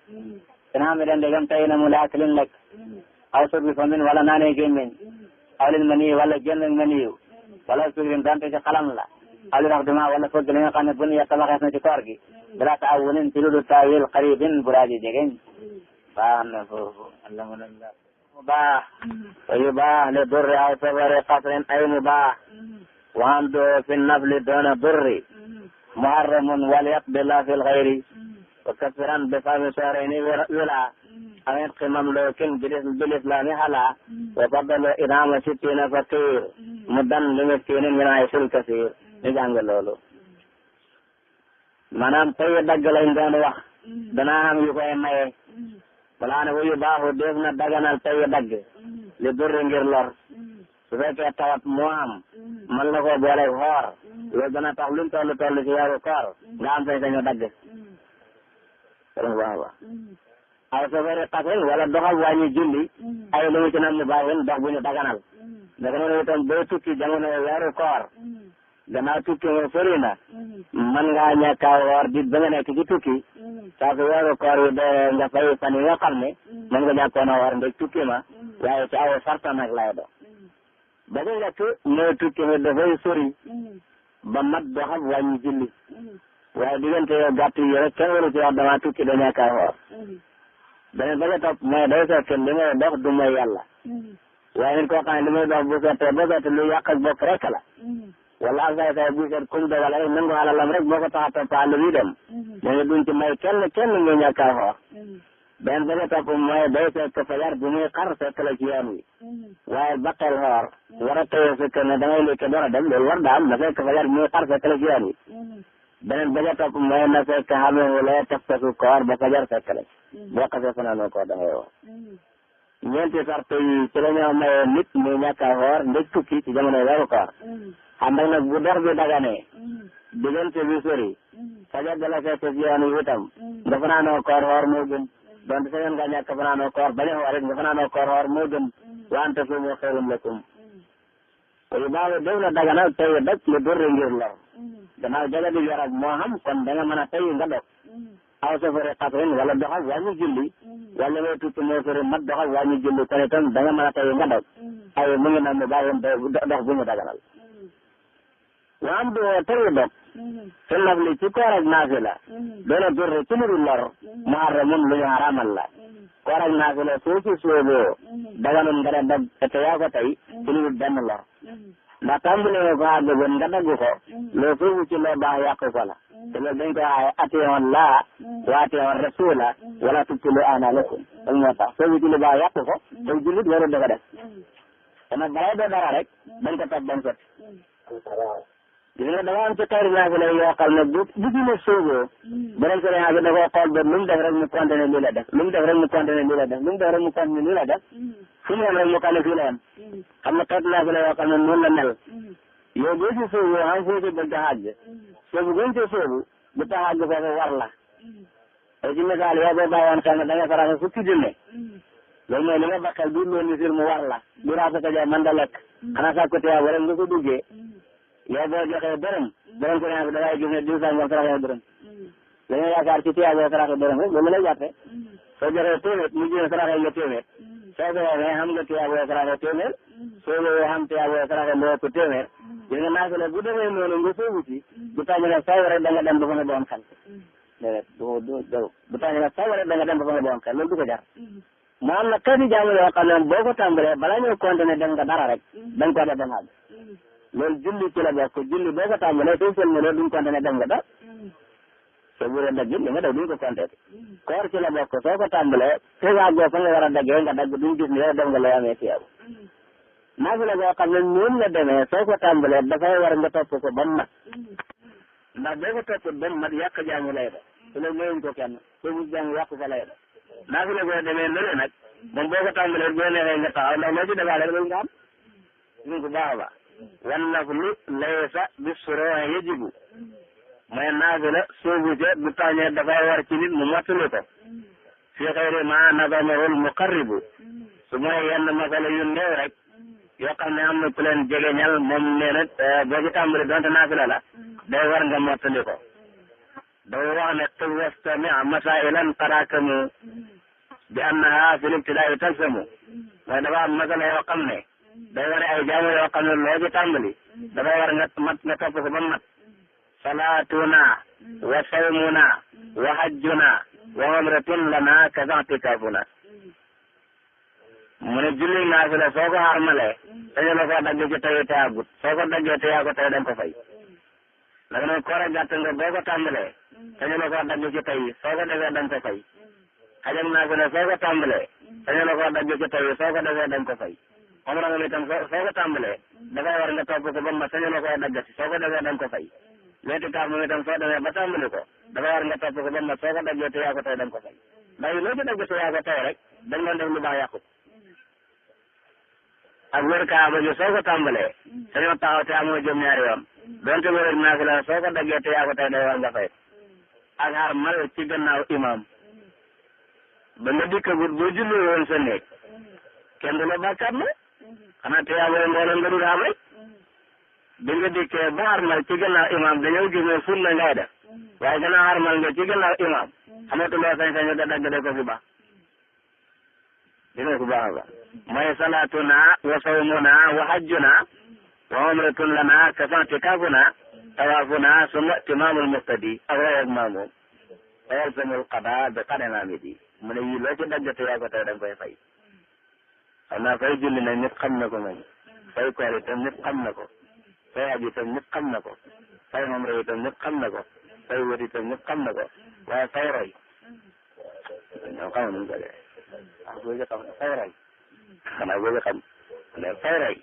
dina xam ne den dégam tey na mu laak lin lekk aw sobi famin wala naanee gémmiñ aw lin maniyu wala génn maniyu wala sugrin dante ci xalam la aw li rax duma wala fëgg li nga xam ne bu ñu tabaxees na ci koor gi bila ta awunin ci ludu tawil xaribin bu raaji jegeñ baax na foofu alla mu nañ la mu baax wa yu baax le durri aw sabari qasrin ay mu baax وعنده في النفل دون ضر محرم وليقضي لا في الغير وكفرا بصوم شهرين ولا أو يتق مملوك بالإسلام حلا وفضل إدام 60 فقير مدا لمسكين من عيش الكثير ñu jàng loolu maanaam tey dagg lañ doon wax danaa am yu koy maye balaa ne yu baaxu def na daganal tey dagg li durri ngir lor su fekkee tawat moo am mën na koo boole xoor loolu dana tax luñ toll ci weeru koor nga am sañ-sañu dagg aw safari xasin wala doxal wàññi julli ay lu mu ci nam mu baaxin dox bu ñu daganal naka noonu itam boo tukki jamono weeru koor gannaaw tukki nga sori na mën ngaa ñàkk a woor di ba nga nekk ci tukki saa su weeru koor yi dee nga fay fan yi nga xam ne mën nga ñàkkoon a woor ndeg tukki ma waaye ci aw sarta nag lay do ba nga njëkk mooy tukki mi dafay sori ba mat doxal wàññi julli waaye diggante yow gàtt yi rek kenn waru ci wax dama tukki da ñàkk a woor beneen ba nga topp mooy day fekk li may dox du mooy yàlla waaye nit koo xam ne li may dox bu fekkee ba fekk lu yàq ak bopp rek la wala ak say bu seet kuñ dogal rek nangu alalam rek boo ko tax a topp àll bi dem dañu duñ ci may kenn nga ñàkk a woor beneen ba nga topp mooy day fekk fajar bu muy xar fekk la ci yoon wi waaye baqel xoor war a tëye fekk ne da ngay lekk door a dem loolu war daam na fekk fajar bu muy xar fekk la ci yoon wi beneen ba nga topp mooy na fekk xamee wala teftasu koor ba fajar fekk la boo xasee fanaanoo koor da ngay woor ñeenti sart yi ci la ñoo mayee nit muy ñàkk a xoor ndég tukki ci jamono weeru koor xam nag bu dox bi daganee diggante bi sori fajar da la fekk ci yoon wi itam nga fanaanoo koor xoor moo gën donte sa yoon nga ñàkk fanaanoo koor bañ a xoor it nga fanaanoo koor xoor moo gën wante suumu xayrun lakum yu baax def na daganal tey dog lu durri ngir lor gannaaw jaga di yor ak moo xam kon da nga mën a tey nga dog aw safari xasrin wala doxal wàññi julli wala ngay tukki moo sori mat doxal wàññi julli kon itam da nga mën a tey nga dog ay mu ngi naan mu bàyyi dox bu ñu daganal wa am du tey dog fi naf li ci koor ak naafila doona durri ci lu dul lor muharramun lu ñu haramal la koor ak naafila soo ci sooboo daganul nga ne dog te yaa ko tey ci lu dul benn lor ndax tàmbali nga ko àggagoon nga dagg ko loo foofu ci loo baax yàq ko la te loolu dañ ko aaye atiyoon laa wa atiyoon rasula wala tubtilu a'maalakum loolu moo tax soobu ci lu baax yàq ko te jullit warul dafa def te nag balay doo dara rek dañ ko topp bañ sotti gis nga dafa am ci xeetu naafila yoo xam ne bu ci ne sooboo borom sëriñ bi da koo xool ba lu mu def rek mu continué lii la def lu mu def rek mu continué lii la def lu mu def rek mu continué lii la def fu mu yem rek mu xam ne fii la yem xam nga xeetu naafila yoo xam ne noonu la mel yow boo ci soobu xam foo ci bëgg a àgg soobu gën ci soobu bu tax àgg foofu war la te ci misaal yow boo bàyyoon xel ne da nga saraxe fukki junne loolu mooy li nga bakkal biir loolu nisir mu war la du raasa ko jaay mën da lekk xanaa sàkku tiyaa wala nga ko duggee yow boo joxee dërëm borom sëriñ bi dafay gis ne diw sàngam saraxee dërëm dañoo yaakaar ci tiyaa boo saraxee dërëm rek loolu lay jàppe soo joxee téeméer mu jël saraxee nga téeméer soo ko waxee xam nga tiyaa boo saraxee téeméer soo boo xam tiyaa boo saraxee loo ko téeméer gis nga naafila bu defee noonu nga soobu ci bu tàgg ne saw rek da nga dem ba fa nga doon xel déedéet bu tàgg ne saw rek da nga dem ba fa nga doon xel loolu du ko jar mu am na xeeti jaamu yoo xam ne boo ko tàmbalee balaa ñëw continuer dem nga dara rek dañ ko def dem àgg loolu julli ci la bokk julli boo ko tàmbalee soo sëlmalee duñ continuer dem nga dara soo buree dagg li nga def duñ ko compter koor ci la bokk soo ko tàmbalee fekk àggoo fa nga war a daggee nga dagg duñ gis ne yow dem nga lay amee tiyabu naafila boo xam ne noonu la demee soo ko tàmbalee dafay war nga topp ko ba mu mat ndax boo ko topp ba mu mat yàq jaamu lay def su la mayuñ ko kenn soo mu jàng yàq ko lay def naafila boo demee nële nag moom boo ko tàmbalee boo neexee nga taxaw ndax loo ci defaale loolu nga am ñu ko baax a baax wan naflu laysa bi suroo yajibu mooy naafila soobu ca du tàññee dafay war ci nit mu mottali ko fi xëyri ma nadamahul muqarribu su mooy yenn masala yu néew rek yoo xam ne am na ku leen jegeñal moom nee na boo ci tàmbali donte naafila la day war nga mottali ko day wax ne qul wastami masailan qarakamu bi annaha fi libtidaai talsamu mooy dafa am masala yoo xam ne day wane ay jaamu yoo xam ne loo ci tàmbali dafay war nga topp ko ba mat salaatuna wa sawmuna wa hajjuna wa umratun lana kaza'tikafuna mu ne julli naafila soo ko xarmalee dañu la ko dagg ci tey te àggut soo ko daggee te yaa ko tey dañ ko fay naka noonu koor ak gàtt nga boo ko tàmbalee dañu la ko dagg ci tey soo ko defee dañ ko fay xajam naafila soo ko tàmbalee dañu la ko dagg ci tey soo ko defee dañ ko fay umra nga itam soo ko tàmbalee dafay war nga topp ko ba ma sañu la koy daggati soo ko defee dañ ko fay léegi kaaf moom itam soo demee ba tàmbali ko dafay war nga topp ko ba ma soo ko daggee te yaa ko tey dañ ko fay ndax loo ci dagg te yaa ko tey rek dañ doon def lu baax yàqu ak wër kaaba gi soo ko tàmbalee sañoo taxaw te amoo jëm ñaari yoon donte wër naafila soo ko daggee te yaa ko tey day war nga fay ak xaar mal ci gannaaw imam ba nga dikkagut boo julli woon sa néeg kenn du la bàkkaat na xanaa te yaa booy mbooloo nga dul am rek bi nga dikkee ba xarmal ci gannaaw imam dañoo gis ne sunna ngay def waaye gannaaw xarmal nga ci gannaaw imam xamatuloo sañ-sañu da dagg de ko fi baax dina ko baax a baax mooy salaatuna wa sawmuna wa hajjuna wa umratun lana kasa'tikafuna tawaafuna summa timaamul muqtadi ak roy ak maamoom wa yalzamul qadaa bi qadri maamidi mu ne yii loo ci dagg te yaa ko tey da nga koy fay xam naa fay julli nag ñëpp xam na ko moom fay koor itam ñëpp xam na ko fay aj itam ñëpp xam na ko fay umra itam ñëpp xam na ko fay wët itam ñëpp xam na ko waaye fay roy ñoo xamoon nañu ko de waaw boo xam fay roy xanaa boo xam ne fay roy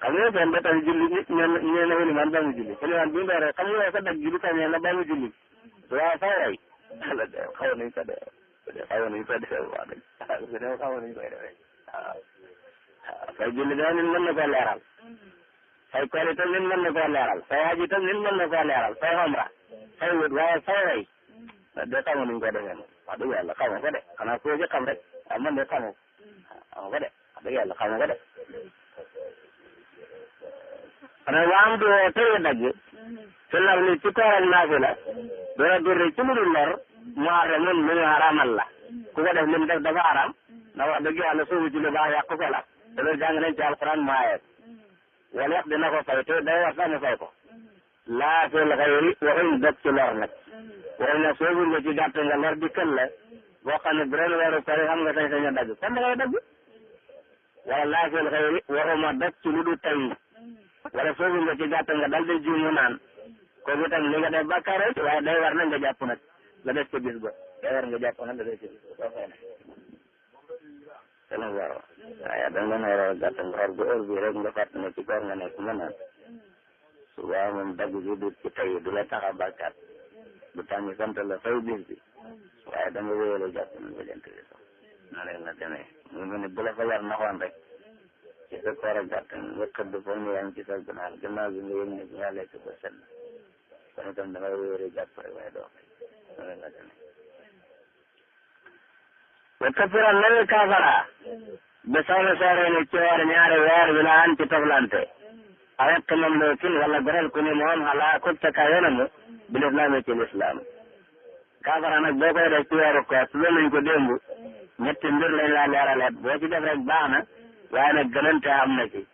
xam nga seen ba tax julli nit ñee na ilimaan ba mu julli ilimaan bi ndoo rek xam nga ko dag julli kañee na ba mu julli waaye fay roy ala de xaw nañu ko de xaw nañu ko defee wax dëgg xaw nañu koy defee waaw fay julli daal nit mën na koo leeral fay koor itam nit mën na koo leeral fay haj itam nit mën na koo leeral fay umra fay wut waaye fay roy de xaw nañu ko defee moom wax dëgg yàlla xamoo ko de xanaa koo ci xam rek waaw man de xamoo ko de wax dëgg yàlla xamoo ko de xanaa waa am doo tëye dagg ci lar li ci koor ak naafila doo durri ci lu dul lor mu haramun lu ñu haramal la ku ko def lim def dafa haram ndax wax dëgg yàlla soobu ci lu baax yàq ko la te loolu jàng nañ ci alquran mu ayet wala yàq dina ko fay te day war sax mu fay ko laa fil xayri waxuñ dog ci lor nag waxuñ ne soobu nga ci gàtt nga lor di kël la boo xam ne bu ren weeru koor xam nga sañ-sañ a dagg kon da ngay dagg wala laa fil xayri waxuma dog ci lu du tey wala soobu nga ci gàtt nga dal di juumu naan kooku itam li nga def bàkkaar waaye day war na nga jàpp nag la def ko bis ba war nga jàpp nag da ngay ci soo fay ne te nag waaw waaye da nga war a gàtt nga xor bu heure bi rek nga fàtt ne ci koor nga nekk mën naan suba moom dagg bi du ci tey du la tax a bàkkaat du tax ñu sant la fay bis bi waaye da nga wéyale jàpp nañ ko jant bi sax na leen la demee mu mel ni bu la fa yar naxoon rek ci sa koor a gàtt nga xëdd foog ñu yaa ngi ci sa ganaar gannaaw bi nga yëg ne bi nga lekk ko set kon itam da nga wéyale jàpp rek waaye doo na leen la demee wa kafira nawi kafara ba sawna sooree ni ci woor ñaari weer bi la an ci toflante awet moom lookin wala gorel ku ni moom xalaa kub ta ka yonamu bil islam ci l'islam kafara nag boo koy def ci weeru koor su nañ ko démb ñetti mbir lañ laa leeraleet boo ci def rek baax na waaye nag gënante am na ci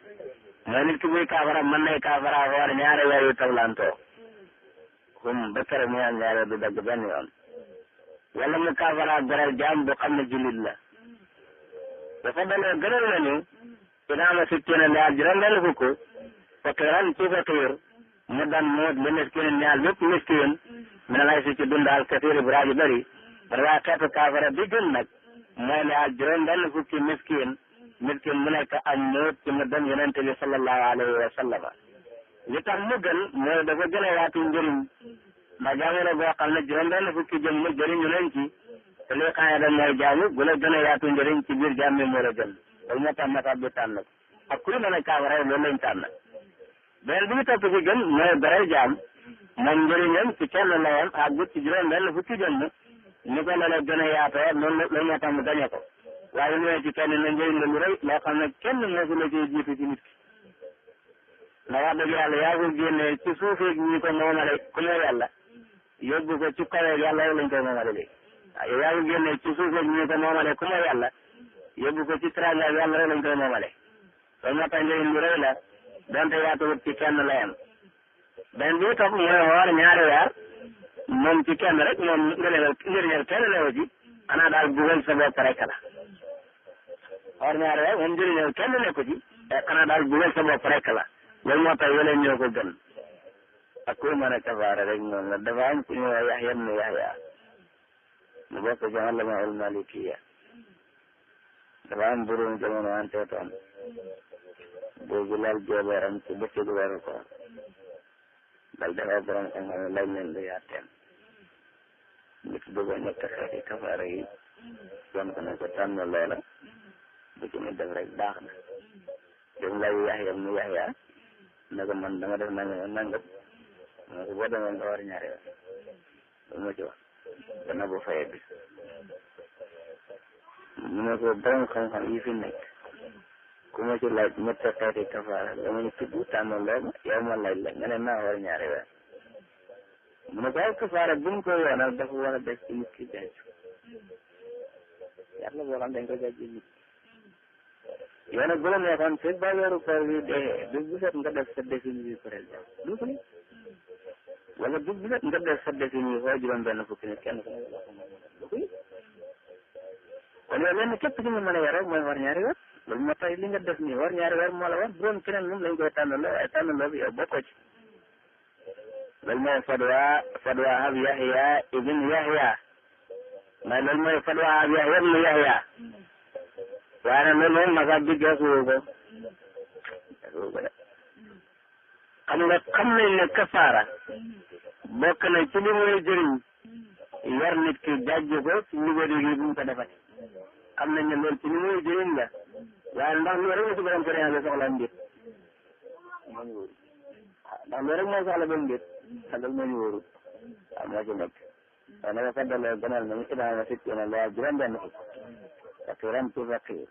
mooy nit ki buy kafara mën nay kafara woor ñaari weer yu toflantoo ba kere mu am ñaari du dagg benn yoon wala mu kafara gorel jaam bu xam ne jullit la dafa dalee gënal nañu inaama sittina ñaar juróom-benn fukk fakiran ci fakir mu dan moot li miskin ñaar bépp miskin mi ne lay si ci dundal kasiir bu raaji bëri waaye xeetu kafara bi gën nag mooy ñaar juróom-benn fukki miskin mu nekk am moot ci mu dem yonente bi sallallahu alayhi wa sallam li tax mu gën mooy dafa gën a yaatu njëriñ ndax jamono boo xam ne juróom-benn fukki jëmm jëriñu nañ ci te li xaye da mooy jaamu bu la gën a yaatu njëriñ ci biir jaam mi moo la gën loolu moo tax matab bi tànn ko ak kuy mën a kafara loolu lañ tànn beneen bi ñu topp ci gën mooy goreel jaam moom njëriñam ci kenn la yam ak gut ci juróom-benn fukki jëmm ni ko la gën a yaatoo loolu moo tax mu gañe ko waaye ñëwee ci kenn na njëriñ la lu rëy loo xam ne kenn mosu la ciy jiitu ci nit ki ndax wax dëgg yàlla yaa ko génnee ci suufeeg ñi ko moomale ku ne yàlla yóbbu ko ci kaweeg yàlla yow lañ koy moomale léegi waaw yaa ko génnee ci suufeeg ñi ko moomale ku ne yàlla yóbbu ko ci teraangaag yàlla yow lañ koy moomale loolu moo tax njëriñ lu rëy la donte yaatuwut ci kenn la yam benn bi topp mooy woor ñaari weer moom ci kenn rek moom njëriñal kenn newu ci xanaa daal bugal sa bopp rek la woor ñaari weer moom njëriñal kenn nekku ci xanaa daal bugal sa bopp rek la loolu moo tax yeneen ñoo ko gën ak kuy mën a kafaara rek noonu la dafa am ku ñu wax Yaxya ibn Yaxya mu bokk ci ulama al malikiya dafa am burum jamono ante toon boobu lal joobeeram ci bëccëgu weeru koor dal defee borom xam-xam laaj leen lu yaateem nit bëgg ñett xeeti kafaara yi doon ko ne ko tànn loola bu ci nit def rek baax na dem lay Yaxya ibn Yaxya ne ko man dama def nangam ma ne ko boo demee nga war ñaari weer loolu moo ci wax dana bu fayee bis mu ne ko borom xam-xam yi fi nekk ku ma ci laaj ñetti xeeti kafaara dama ñu tudd tànn loolu yow ma laaj la nga ne naa war ñaari weer mu ne ko ay kafaara bu ñu ko yoonal dafa war a def ci nit ki jaaj yàlla boo xam dañ ko jaaj ci nit yow nag bu la neexoon fekk ba weeru koor bi dee bis bu set nga def sa défini bi par exemple du ko wala bis bu set nga def sa défini foo juróom-benn fukki nit kenn kon yow lenn képp ci nga mën a yor rek mooy war ñaari weer loolu moo tax li nga def nii war ñaari weer moo la war bu doon keneen moom lañ koy tànnaloo waaye tànnaloo bi yow bokkoo ci loolu mooy fadwa ab Yaxya ibn Yaxya mais loolu mooy fadwa ab Yaxya ibn Yaxya waaye nag loolu moom masab bi geesuwu ko de xam nañ ne kafaara bokk na ci li muy jëriñ yar nit ki jàjj ko ci niveau de vie bu mu ko defati xam nañ ne loolu ci li muy jëriñ la waaye ndax loolu rek la ci borom sëriñ bi soxla mbir moo ñu wóorul ndax loolu rek mooy soxla ba mbir te loolu moo ñu wóorul waaw moo ci nekk waaye nag fa dalee gënal nañu idaama sittina la juróom-benn fukk fakiran ci fakir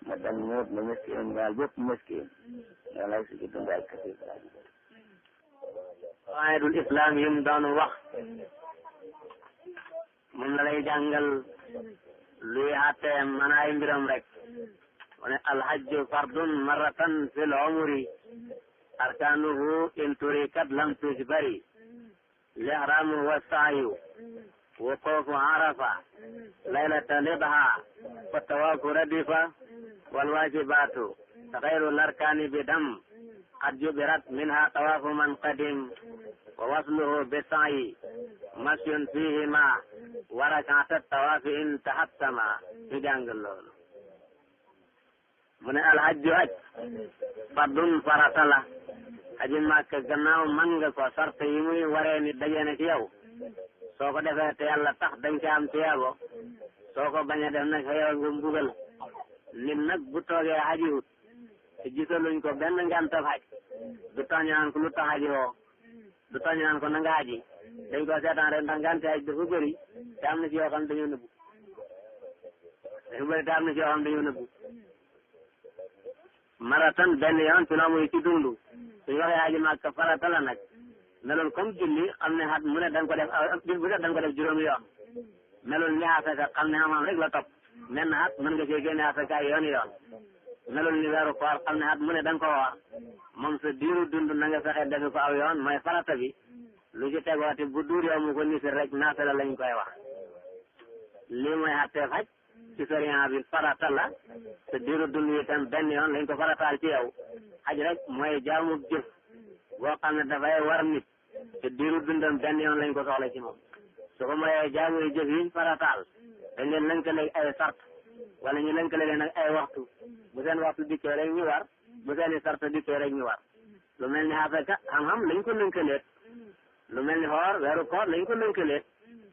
ma dan muut na miskin ñaal bépp miskin ñoo lay si ci dundal kasiir qawaidul islam yi mu doon wax moom la lay jàngal luy àtteem man ay mbiram rek mu ne alhajju fardun marratan fil umri arkanuhu in turikat lam tujbari lihramu wa sa'yu wuqufu arafa laylata lidha wa tawafu radifa wal wajibatu غير الأركان بدم قد جبرت منها طواف من قدم ووصله بالسعي مشي فيهما wa rakaata tawaafi in tahattama ñu jàng loolu. mu ne alhajju haj fardun farata la. aji Makka gannaaw man nga ko sart yi muy waree ni daje na ci yow. soo ko defee te yàlla tax dañ ca am tiyaabo. soo ko bañ a def nag yow nga mbugal. nit nag bu toogee hajiwut te gisaluñ ko benn ngantab haj du tax ñu naan ko lu tax haji woo. du tax ñu naan ko na nga haji. dañ ko seetaan rek ndax ngante haj dafa bëri te am na ci yoo xam dañoo nëbbu. dafa bëri te am na ci yoo xam dañoo nëbbu. maratan benn yoon ci loo muy ci dundu. suñu waxee aji Makka farata la nag meloon comme julli xam ne at mu ne da nga ko def bis bu ne da nga ko def juróomi yoon. meloon ni asaka xam ne xam-xam rek la topp menn at mën nga cee génne asaka yoon. meloon ni weeru koor xam ne at mu ne da nga ko woor moom sa diiru dund na nga fexe defi ko aw yoon mooy farata bi. lu ci tegooti bu duur yow mu ko nisir rek naafila lañ koy wax. lii mooy àttee faj ci sariya bi farata la sa diiru dund yi tam benn yoon lañ ko farataal ci yow. xaj rek mooy jaamu jëf boo xam ne dafay war nit te diiru dundam benn yoon lañ ko soxla ci moom. su ko mooyee jaamu yi jëf yiñ farataal dañ leen lënkale ay sart wala ñu lënkale leen ak ay waxtu. bu seen waxtu dikkee rek ñu war bu seen i sart dikkee rek ñu war. lu mel ni asaka xam-xam lañ ko lënkaleet. lu mel ni xoor weeru koor lañ ko lënkaleet.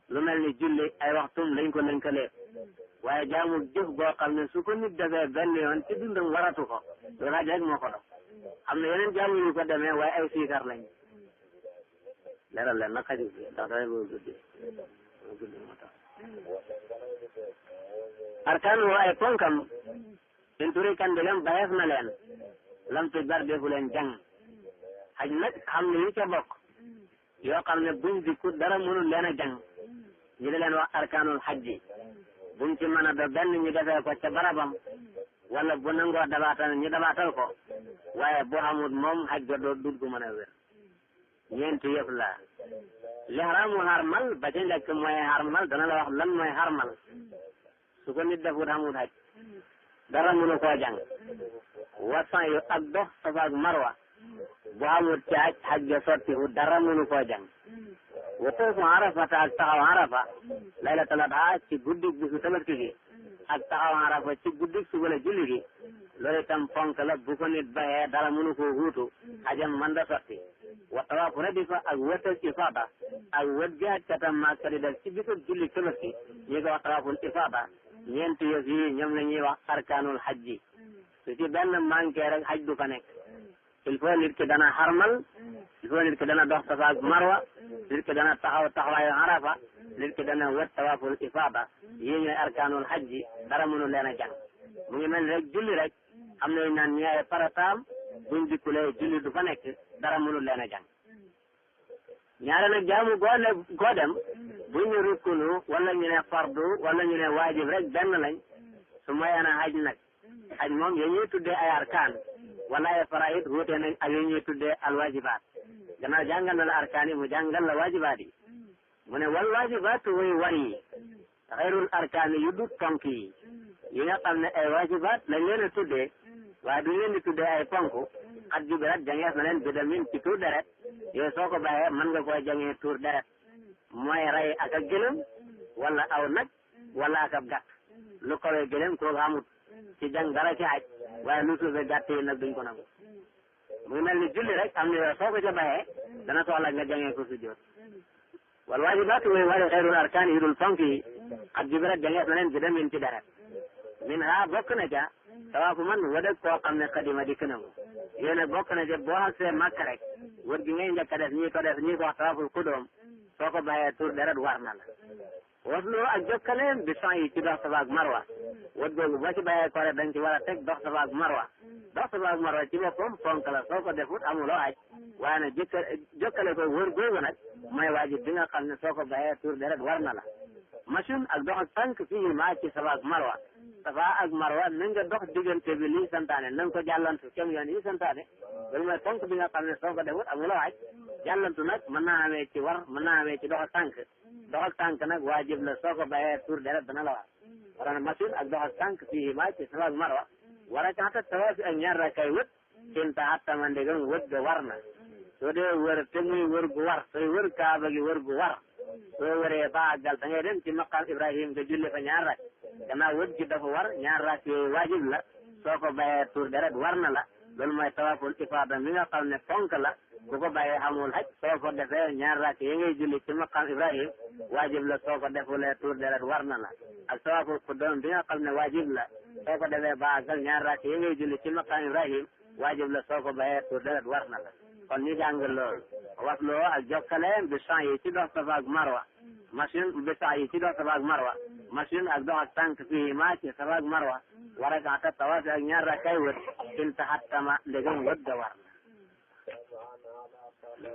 lu mel ni julli ay waxtum lañ ko lënkaleet. waaye jaamu jëf boo xam ne su ko nit defee benn yoon ci dundam waratu ko loolu xaj rek moo ko dox. am na yeneen jaamu yu ko demee waaye ay siikar lañ. leeral leen nag xaju bi ndax dafay bëgg guddi moo tax. arkaanu ay ponkam in turi kan bi lem bayeef na leen lam tu bar defu leen jàng. xaj nag xam ne yu ca bokk yoo xam ne buñ dikku dara mënul leen a jàng ñu di leen wax arkaanul xajji. buñ ci mën a do benn ñu defee ko ca barabam wala bu nangoo dabaatal ñu dabaatal ko waaye bu xamul moom xaj ga doo dut gu mën a wér. ñeenti yëf la. lihraamu harmal ba ca njëkk mooy harmal dana la wax lan mooy harmal. su ko nit defut xamul xaj dara mënu koo jàng. wasan yu ak dox Safa ak Marwa bu xamul ci xaj ga sottiwu dara mënu koo jàng. wuquufu Arafata ak taxaw Arafa laylatul adha ci guddig bisu tabaski gi ak taxaw Arafa ci guddig suba la julli gi loolu itam fonk la bu ko nit bayee dara mënu koo huutu xajam mën da sotti. wa tawaafu radifa ak wëtal ifaada ak wët gi aj katam Makka di def ci bisu julli tabaski ñi ko wax tawaaful ifaada. ñeenti yëf yi ñoom la ñuy wax arkaanul hajji. su ci benn manqué rek haj du fa nekk. il faut nit ki dana xarmal il faut nit ki dana dox Safa ak Marwa nit ki dana taxaw taxawaayu Arafa nit ki dana wët tawaaful ifaada. yii ñooy arkaanul hajji dara mënu leen a jàng. mu ngi mel ni rek julli rek am nañu naan ñi ay farataam buñ dikkulee julli du fa nekk dara mënu leen a jàng. ñaare nag jaamu goo dem buñ ne rukkunu wala ñu ne fardu wala ñu ne waajib rek benn lañ. su moyee na haj nag haj moom ya ñuy tuddee ay arkaan wala ay faraid wuute nañ ak yi ñuy tuddee alwajibaat. gannaaw jàngal na la arkaan yi mu jàngal la wajibaat yi. mu ne wal wajibaat way war yi xayrul arkaan yu dut ponk yi nga xam ne ay wajibaat lañ leen a tuddee waaye duñ leen di tuddee ay ponk. xat ju bi rek jangees na leen bidamin ci tuur deret yooyu soo ko bàyyee mën nga koy jangee tuur deret mooy rey ak ak gëlëm wala aw nag wala ak ab gàtt. lu kawee gëlëm kooku amut ci jàng dara ci aj waaye lu suufee gàtt yi nag duñ ko nangu. mu ngi mel ni julli rek am na yoo soo ko ca bàyyee dana soxla nga jangee ko sujjóot. wal waajibaatu way wari xayrul arkaan yi dul fonk yi xat ju bi rek jangees na leen bidamin ci deret. min ha bokk na ca tawaafu man wëdëg koo xam ne xadima dikk na mu. yéen a bokk na ca boo xasee Makka rek wët gi ngay njëkk a def ñii ko def ñii ko wax tawaaful kudoom soo ko bàyyee tur deret war na la. waslu ak jokkaleem bi sang yi ci dox Safa ak Marwa wët googu boo ci bàyyee ko rek dañ ci war a teg dox Safa ak Marwa. dox Safa ak Marwa ci boppam fonk la soo ko defut amuloo aj waaye nag jokkale ko wër googu nag mooy waajib bi nga xam ne soo ko bàyyee tur deret war na la. machine ak dox ak tànk fii maa ci Safa ak Marwa. Safa ak Marwa na nga dox diggante bi lii santaane na nga ko jàllantu kem yoon yi santaane loolu mooy fonk bi nga xam ne soo ko defut amuloo aj. jàllantu nag mën naa amee ci war mën naa amee ci dox ak tànk. dox ak tànk nag waajib la soo ko bàyyee tur deret dana la war. war na machine ak dox ak tànk fii maa ci Safa ak Marwa war a caxata tawaafi ak ñaar rakay wët in taxattama ndegam wët ga war na. soo dee wër te muy wër gu war sooy wër kaaba gi wër gu war soo wëree ba àggal da ngay dem ci maqaam Ibrahim nga julli fa ñaar rak gannaaw wët gi dafa war ñaar rak yooyu waajib la soo ko bàyyee tuur deret war na la loolu mooy tawaaful ifaada mi nga xam ne fonk la ku ko bàyyee xamul xaj soo ko defee ñaar rak yi ngay julli ci maqaam Ibrahim waajib la soo ko defulee tuur deret war na la ak tawaaful qudum bi nga xam ne waajib la soo ko defee ba àggal ñaar rak yi ngay julli ci maqaam Ibrahim waajib la soo ko bàyyee tuur deret war na la kon ñu jàng loolu wasloo ak jokkale bi champs yi ci dox Safa ak Marwa machine bi sax yi ci dox Safa ak Marwa machine ak dox ak tànk fii maa ci Safa ak Marwa war a gàtt tawaaf ak ñaar rakkay wët in taxattama ndegam wët ga war na.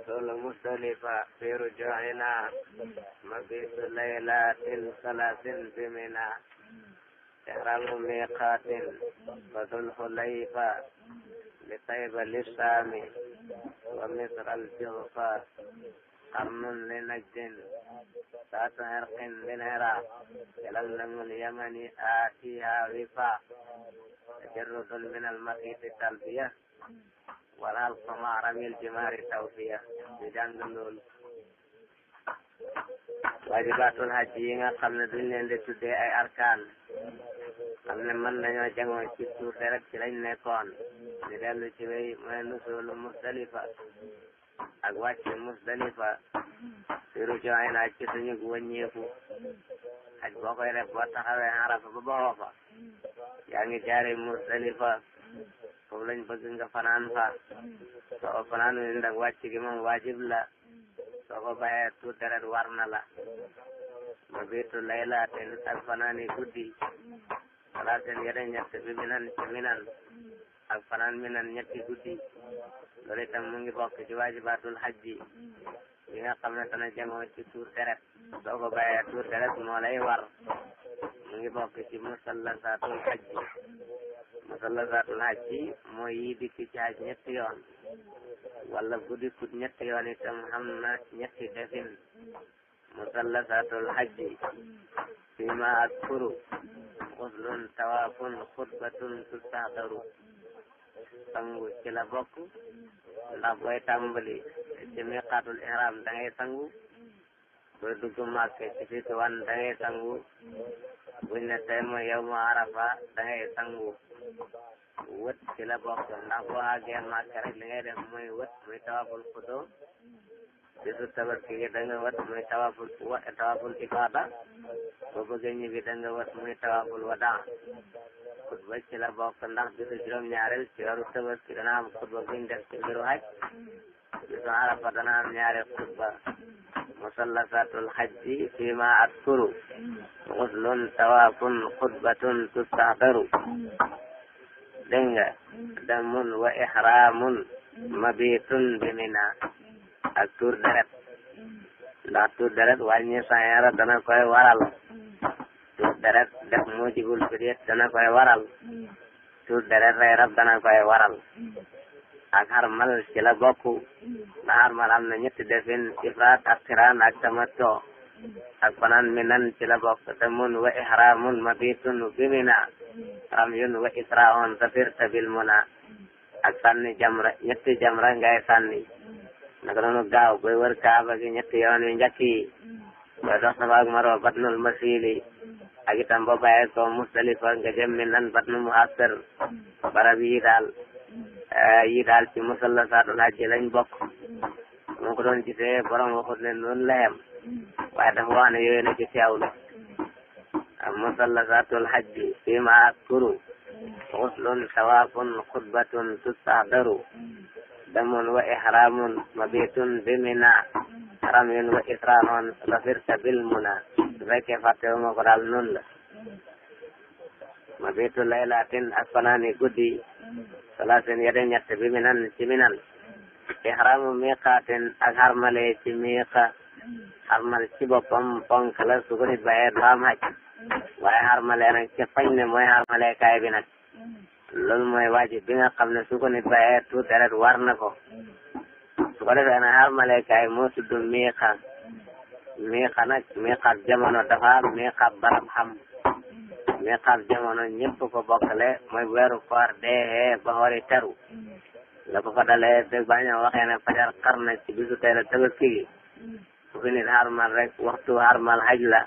loolu Musdalifa fiiru joxina mabitu laylatin salasin bimina ihramu miqatin badul xulayfa li Tayba li Saami wa Misr al-Juhfa qarnun li Najdin saatu irqin min Hira ilal namul yamani aatiha wifa tajarrudun min al-maqiiti talbiya wala al-qama ramil jimaari tawfiya ñu jàng loolu waajibatul hajj yi nga xam ne duñ leen di tuddee ay arkaan xam ne mën nañoo jangoo ci suuf rek ci lañ nekkoon ñu dellu ci wéy mooy nusulu Musdalifa ak wàcc Musdalifa siru joxe naa ci suñu wàññeeku aj boo koy def boo taxawee Arafa ba boo fa yaa ngi jaare Musdalifa foofu lañ bëgg nga fanaan fa soo fanaan wi nag wàcc gi moom waajib la soo ko bàyyee tuut deret war na la mabitu laylatin ak fanaani guddi salaatin yeneen ñett bi minan ci minan ak fanaan minan ñetti guddi loolu itam mu ngi bokk ci waajibatul hajji yi nga xam ne dana jangoo ci tuur deret soo ko bàyyee tuur deret moo lay war mu ngi bokk ci musallasatul hajji musallasatul hajji mooy yi dikk ci haj ñetti yoon wala guddi kut ñetti yoon itam xam na ñetti defin musallasatul hajji fima adkuru xuslun tawaafun xutbatun tustahdaru sangu ci la bokk ndax booy tàmbali ci miqaatul ihram da ngay sangu booy dugg Màkka ci fitu wan da ngay sangu buñ ne tey mooy yawmu Arafa da ngay sangu wët ci la bokk ndax boo àggee Màkka rek li ngay def mooy wët muy tawaaful qudum bisu tabaski gi da nga wët muy tawaaful ifaada boo bëggee ñibbi da nga wët muy tawaaful wadaa xutba ci la bokk ndax bisu juróom-ñaareel ci weeru tabaski dana am xutba buñ def ci mbiru haj bisu Arafa dana am ñaari xutba musallasatul hajji fima adkuru xuslun tawaafun xutbatun tustahdaru dégg nga damun wa ihramun mabitun bi Mina ak tuur deret ndax tuur deret wàññi sañara dana koy waral tuur deret def mujibul fidyat dana koy waral tuur deret rey rab dana koy waral ak harmal ci la bokk na harmal am na ñetti defin ifraat ak qiraan ak tamattu ak fanaan minan ci la bokk damun wa ihramun mabitun bi Mina ramyun wa isra'un safirta bil muna ak sànni jamra ñetti jamra ngay sànni naka noonu gaaw booy wër Kaaba gi ñetti yoon yu njëkk yi booy dox Safa ak Marwa batnul masili ak itam boo bàyyee ko Musdalifa nga jëm Minan batnu muhassir barab yi daal ci musallasatul hajji lañ bokk mu ko doon gisee borom waxut ne noonu la yem waaye dafa wax ne yooyu la ci teewlu musallasatul hajji fima adkuru xuslun tawaafun xutbatun tustahdaru damun wa ihramun mabitun bi Mina ramyun wa isra'un safirta bil muna su fekkee fàttewuma ko daal noonu la mabitu laylatin ak fanaani guddi salaasin yeneen ñett bi Minan ci Minan ihramu miqaatin ak harmale ci miqa harmal ci boppam ponk la su ko nit bàyyee du am haj waaye harmale nag ci fañ ne mooy harmale kaay bi nag loolu mooy waajib bi nga xam ne su ko nit bàyyee tuut deret war na ko su ko defee nag harmale kaay moo tudd miqa nag miqaat jamono dafa miqaat barab xam miqaat jamono ñëpp ko bokkale mooy weeru koor dee ba xoori teru la ko fa dalee dégg ba ñu waxee ne fajar xar na ci bisu tey la tabaski gi fi nit harmal rek waxtu harmal haj la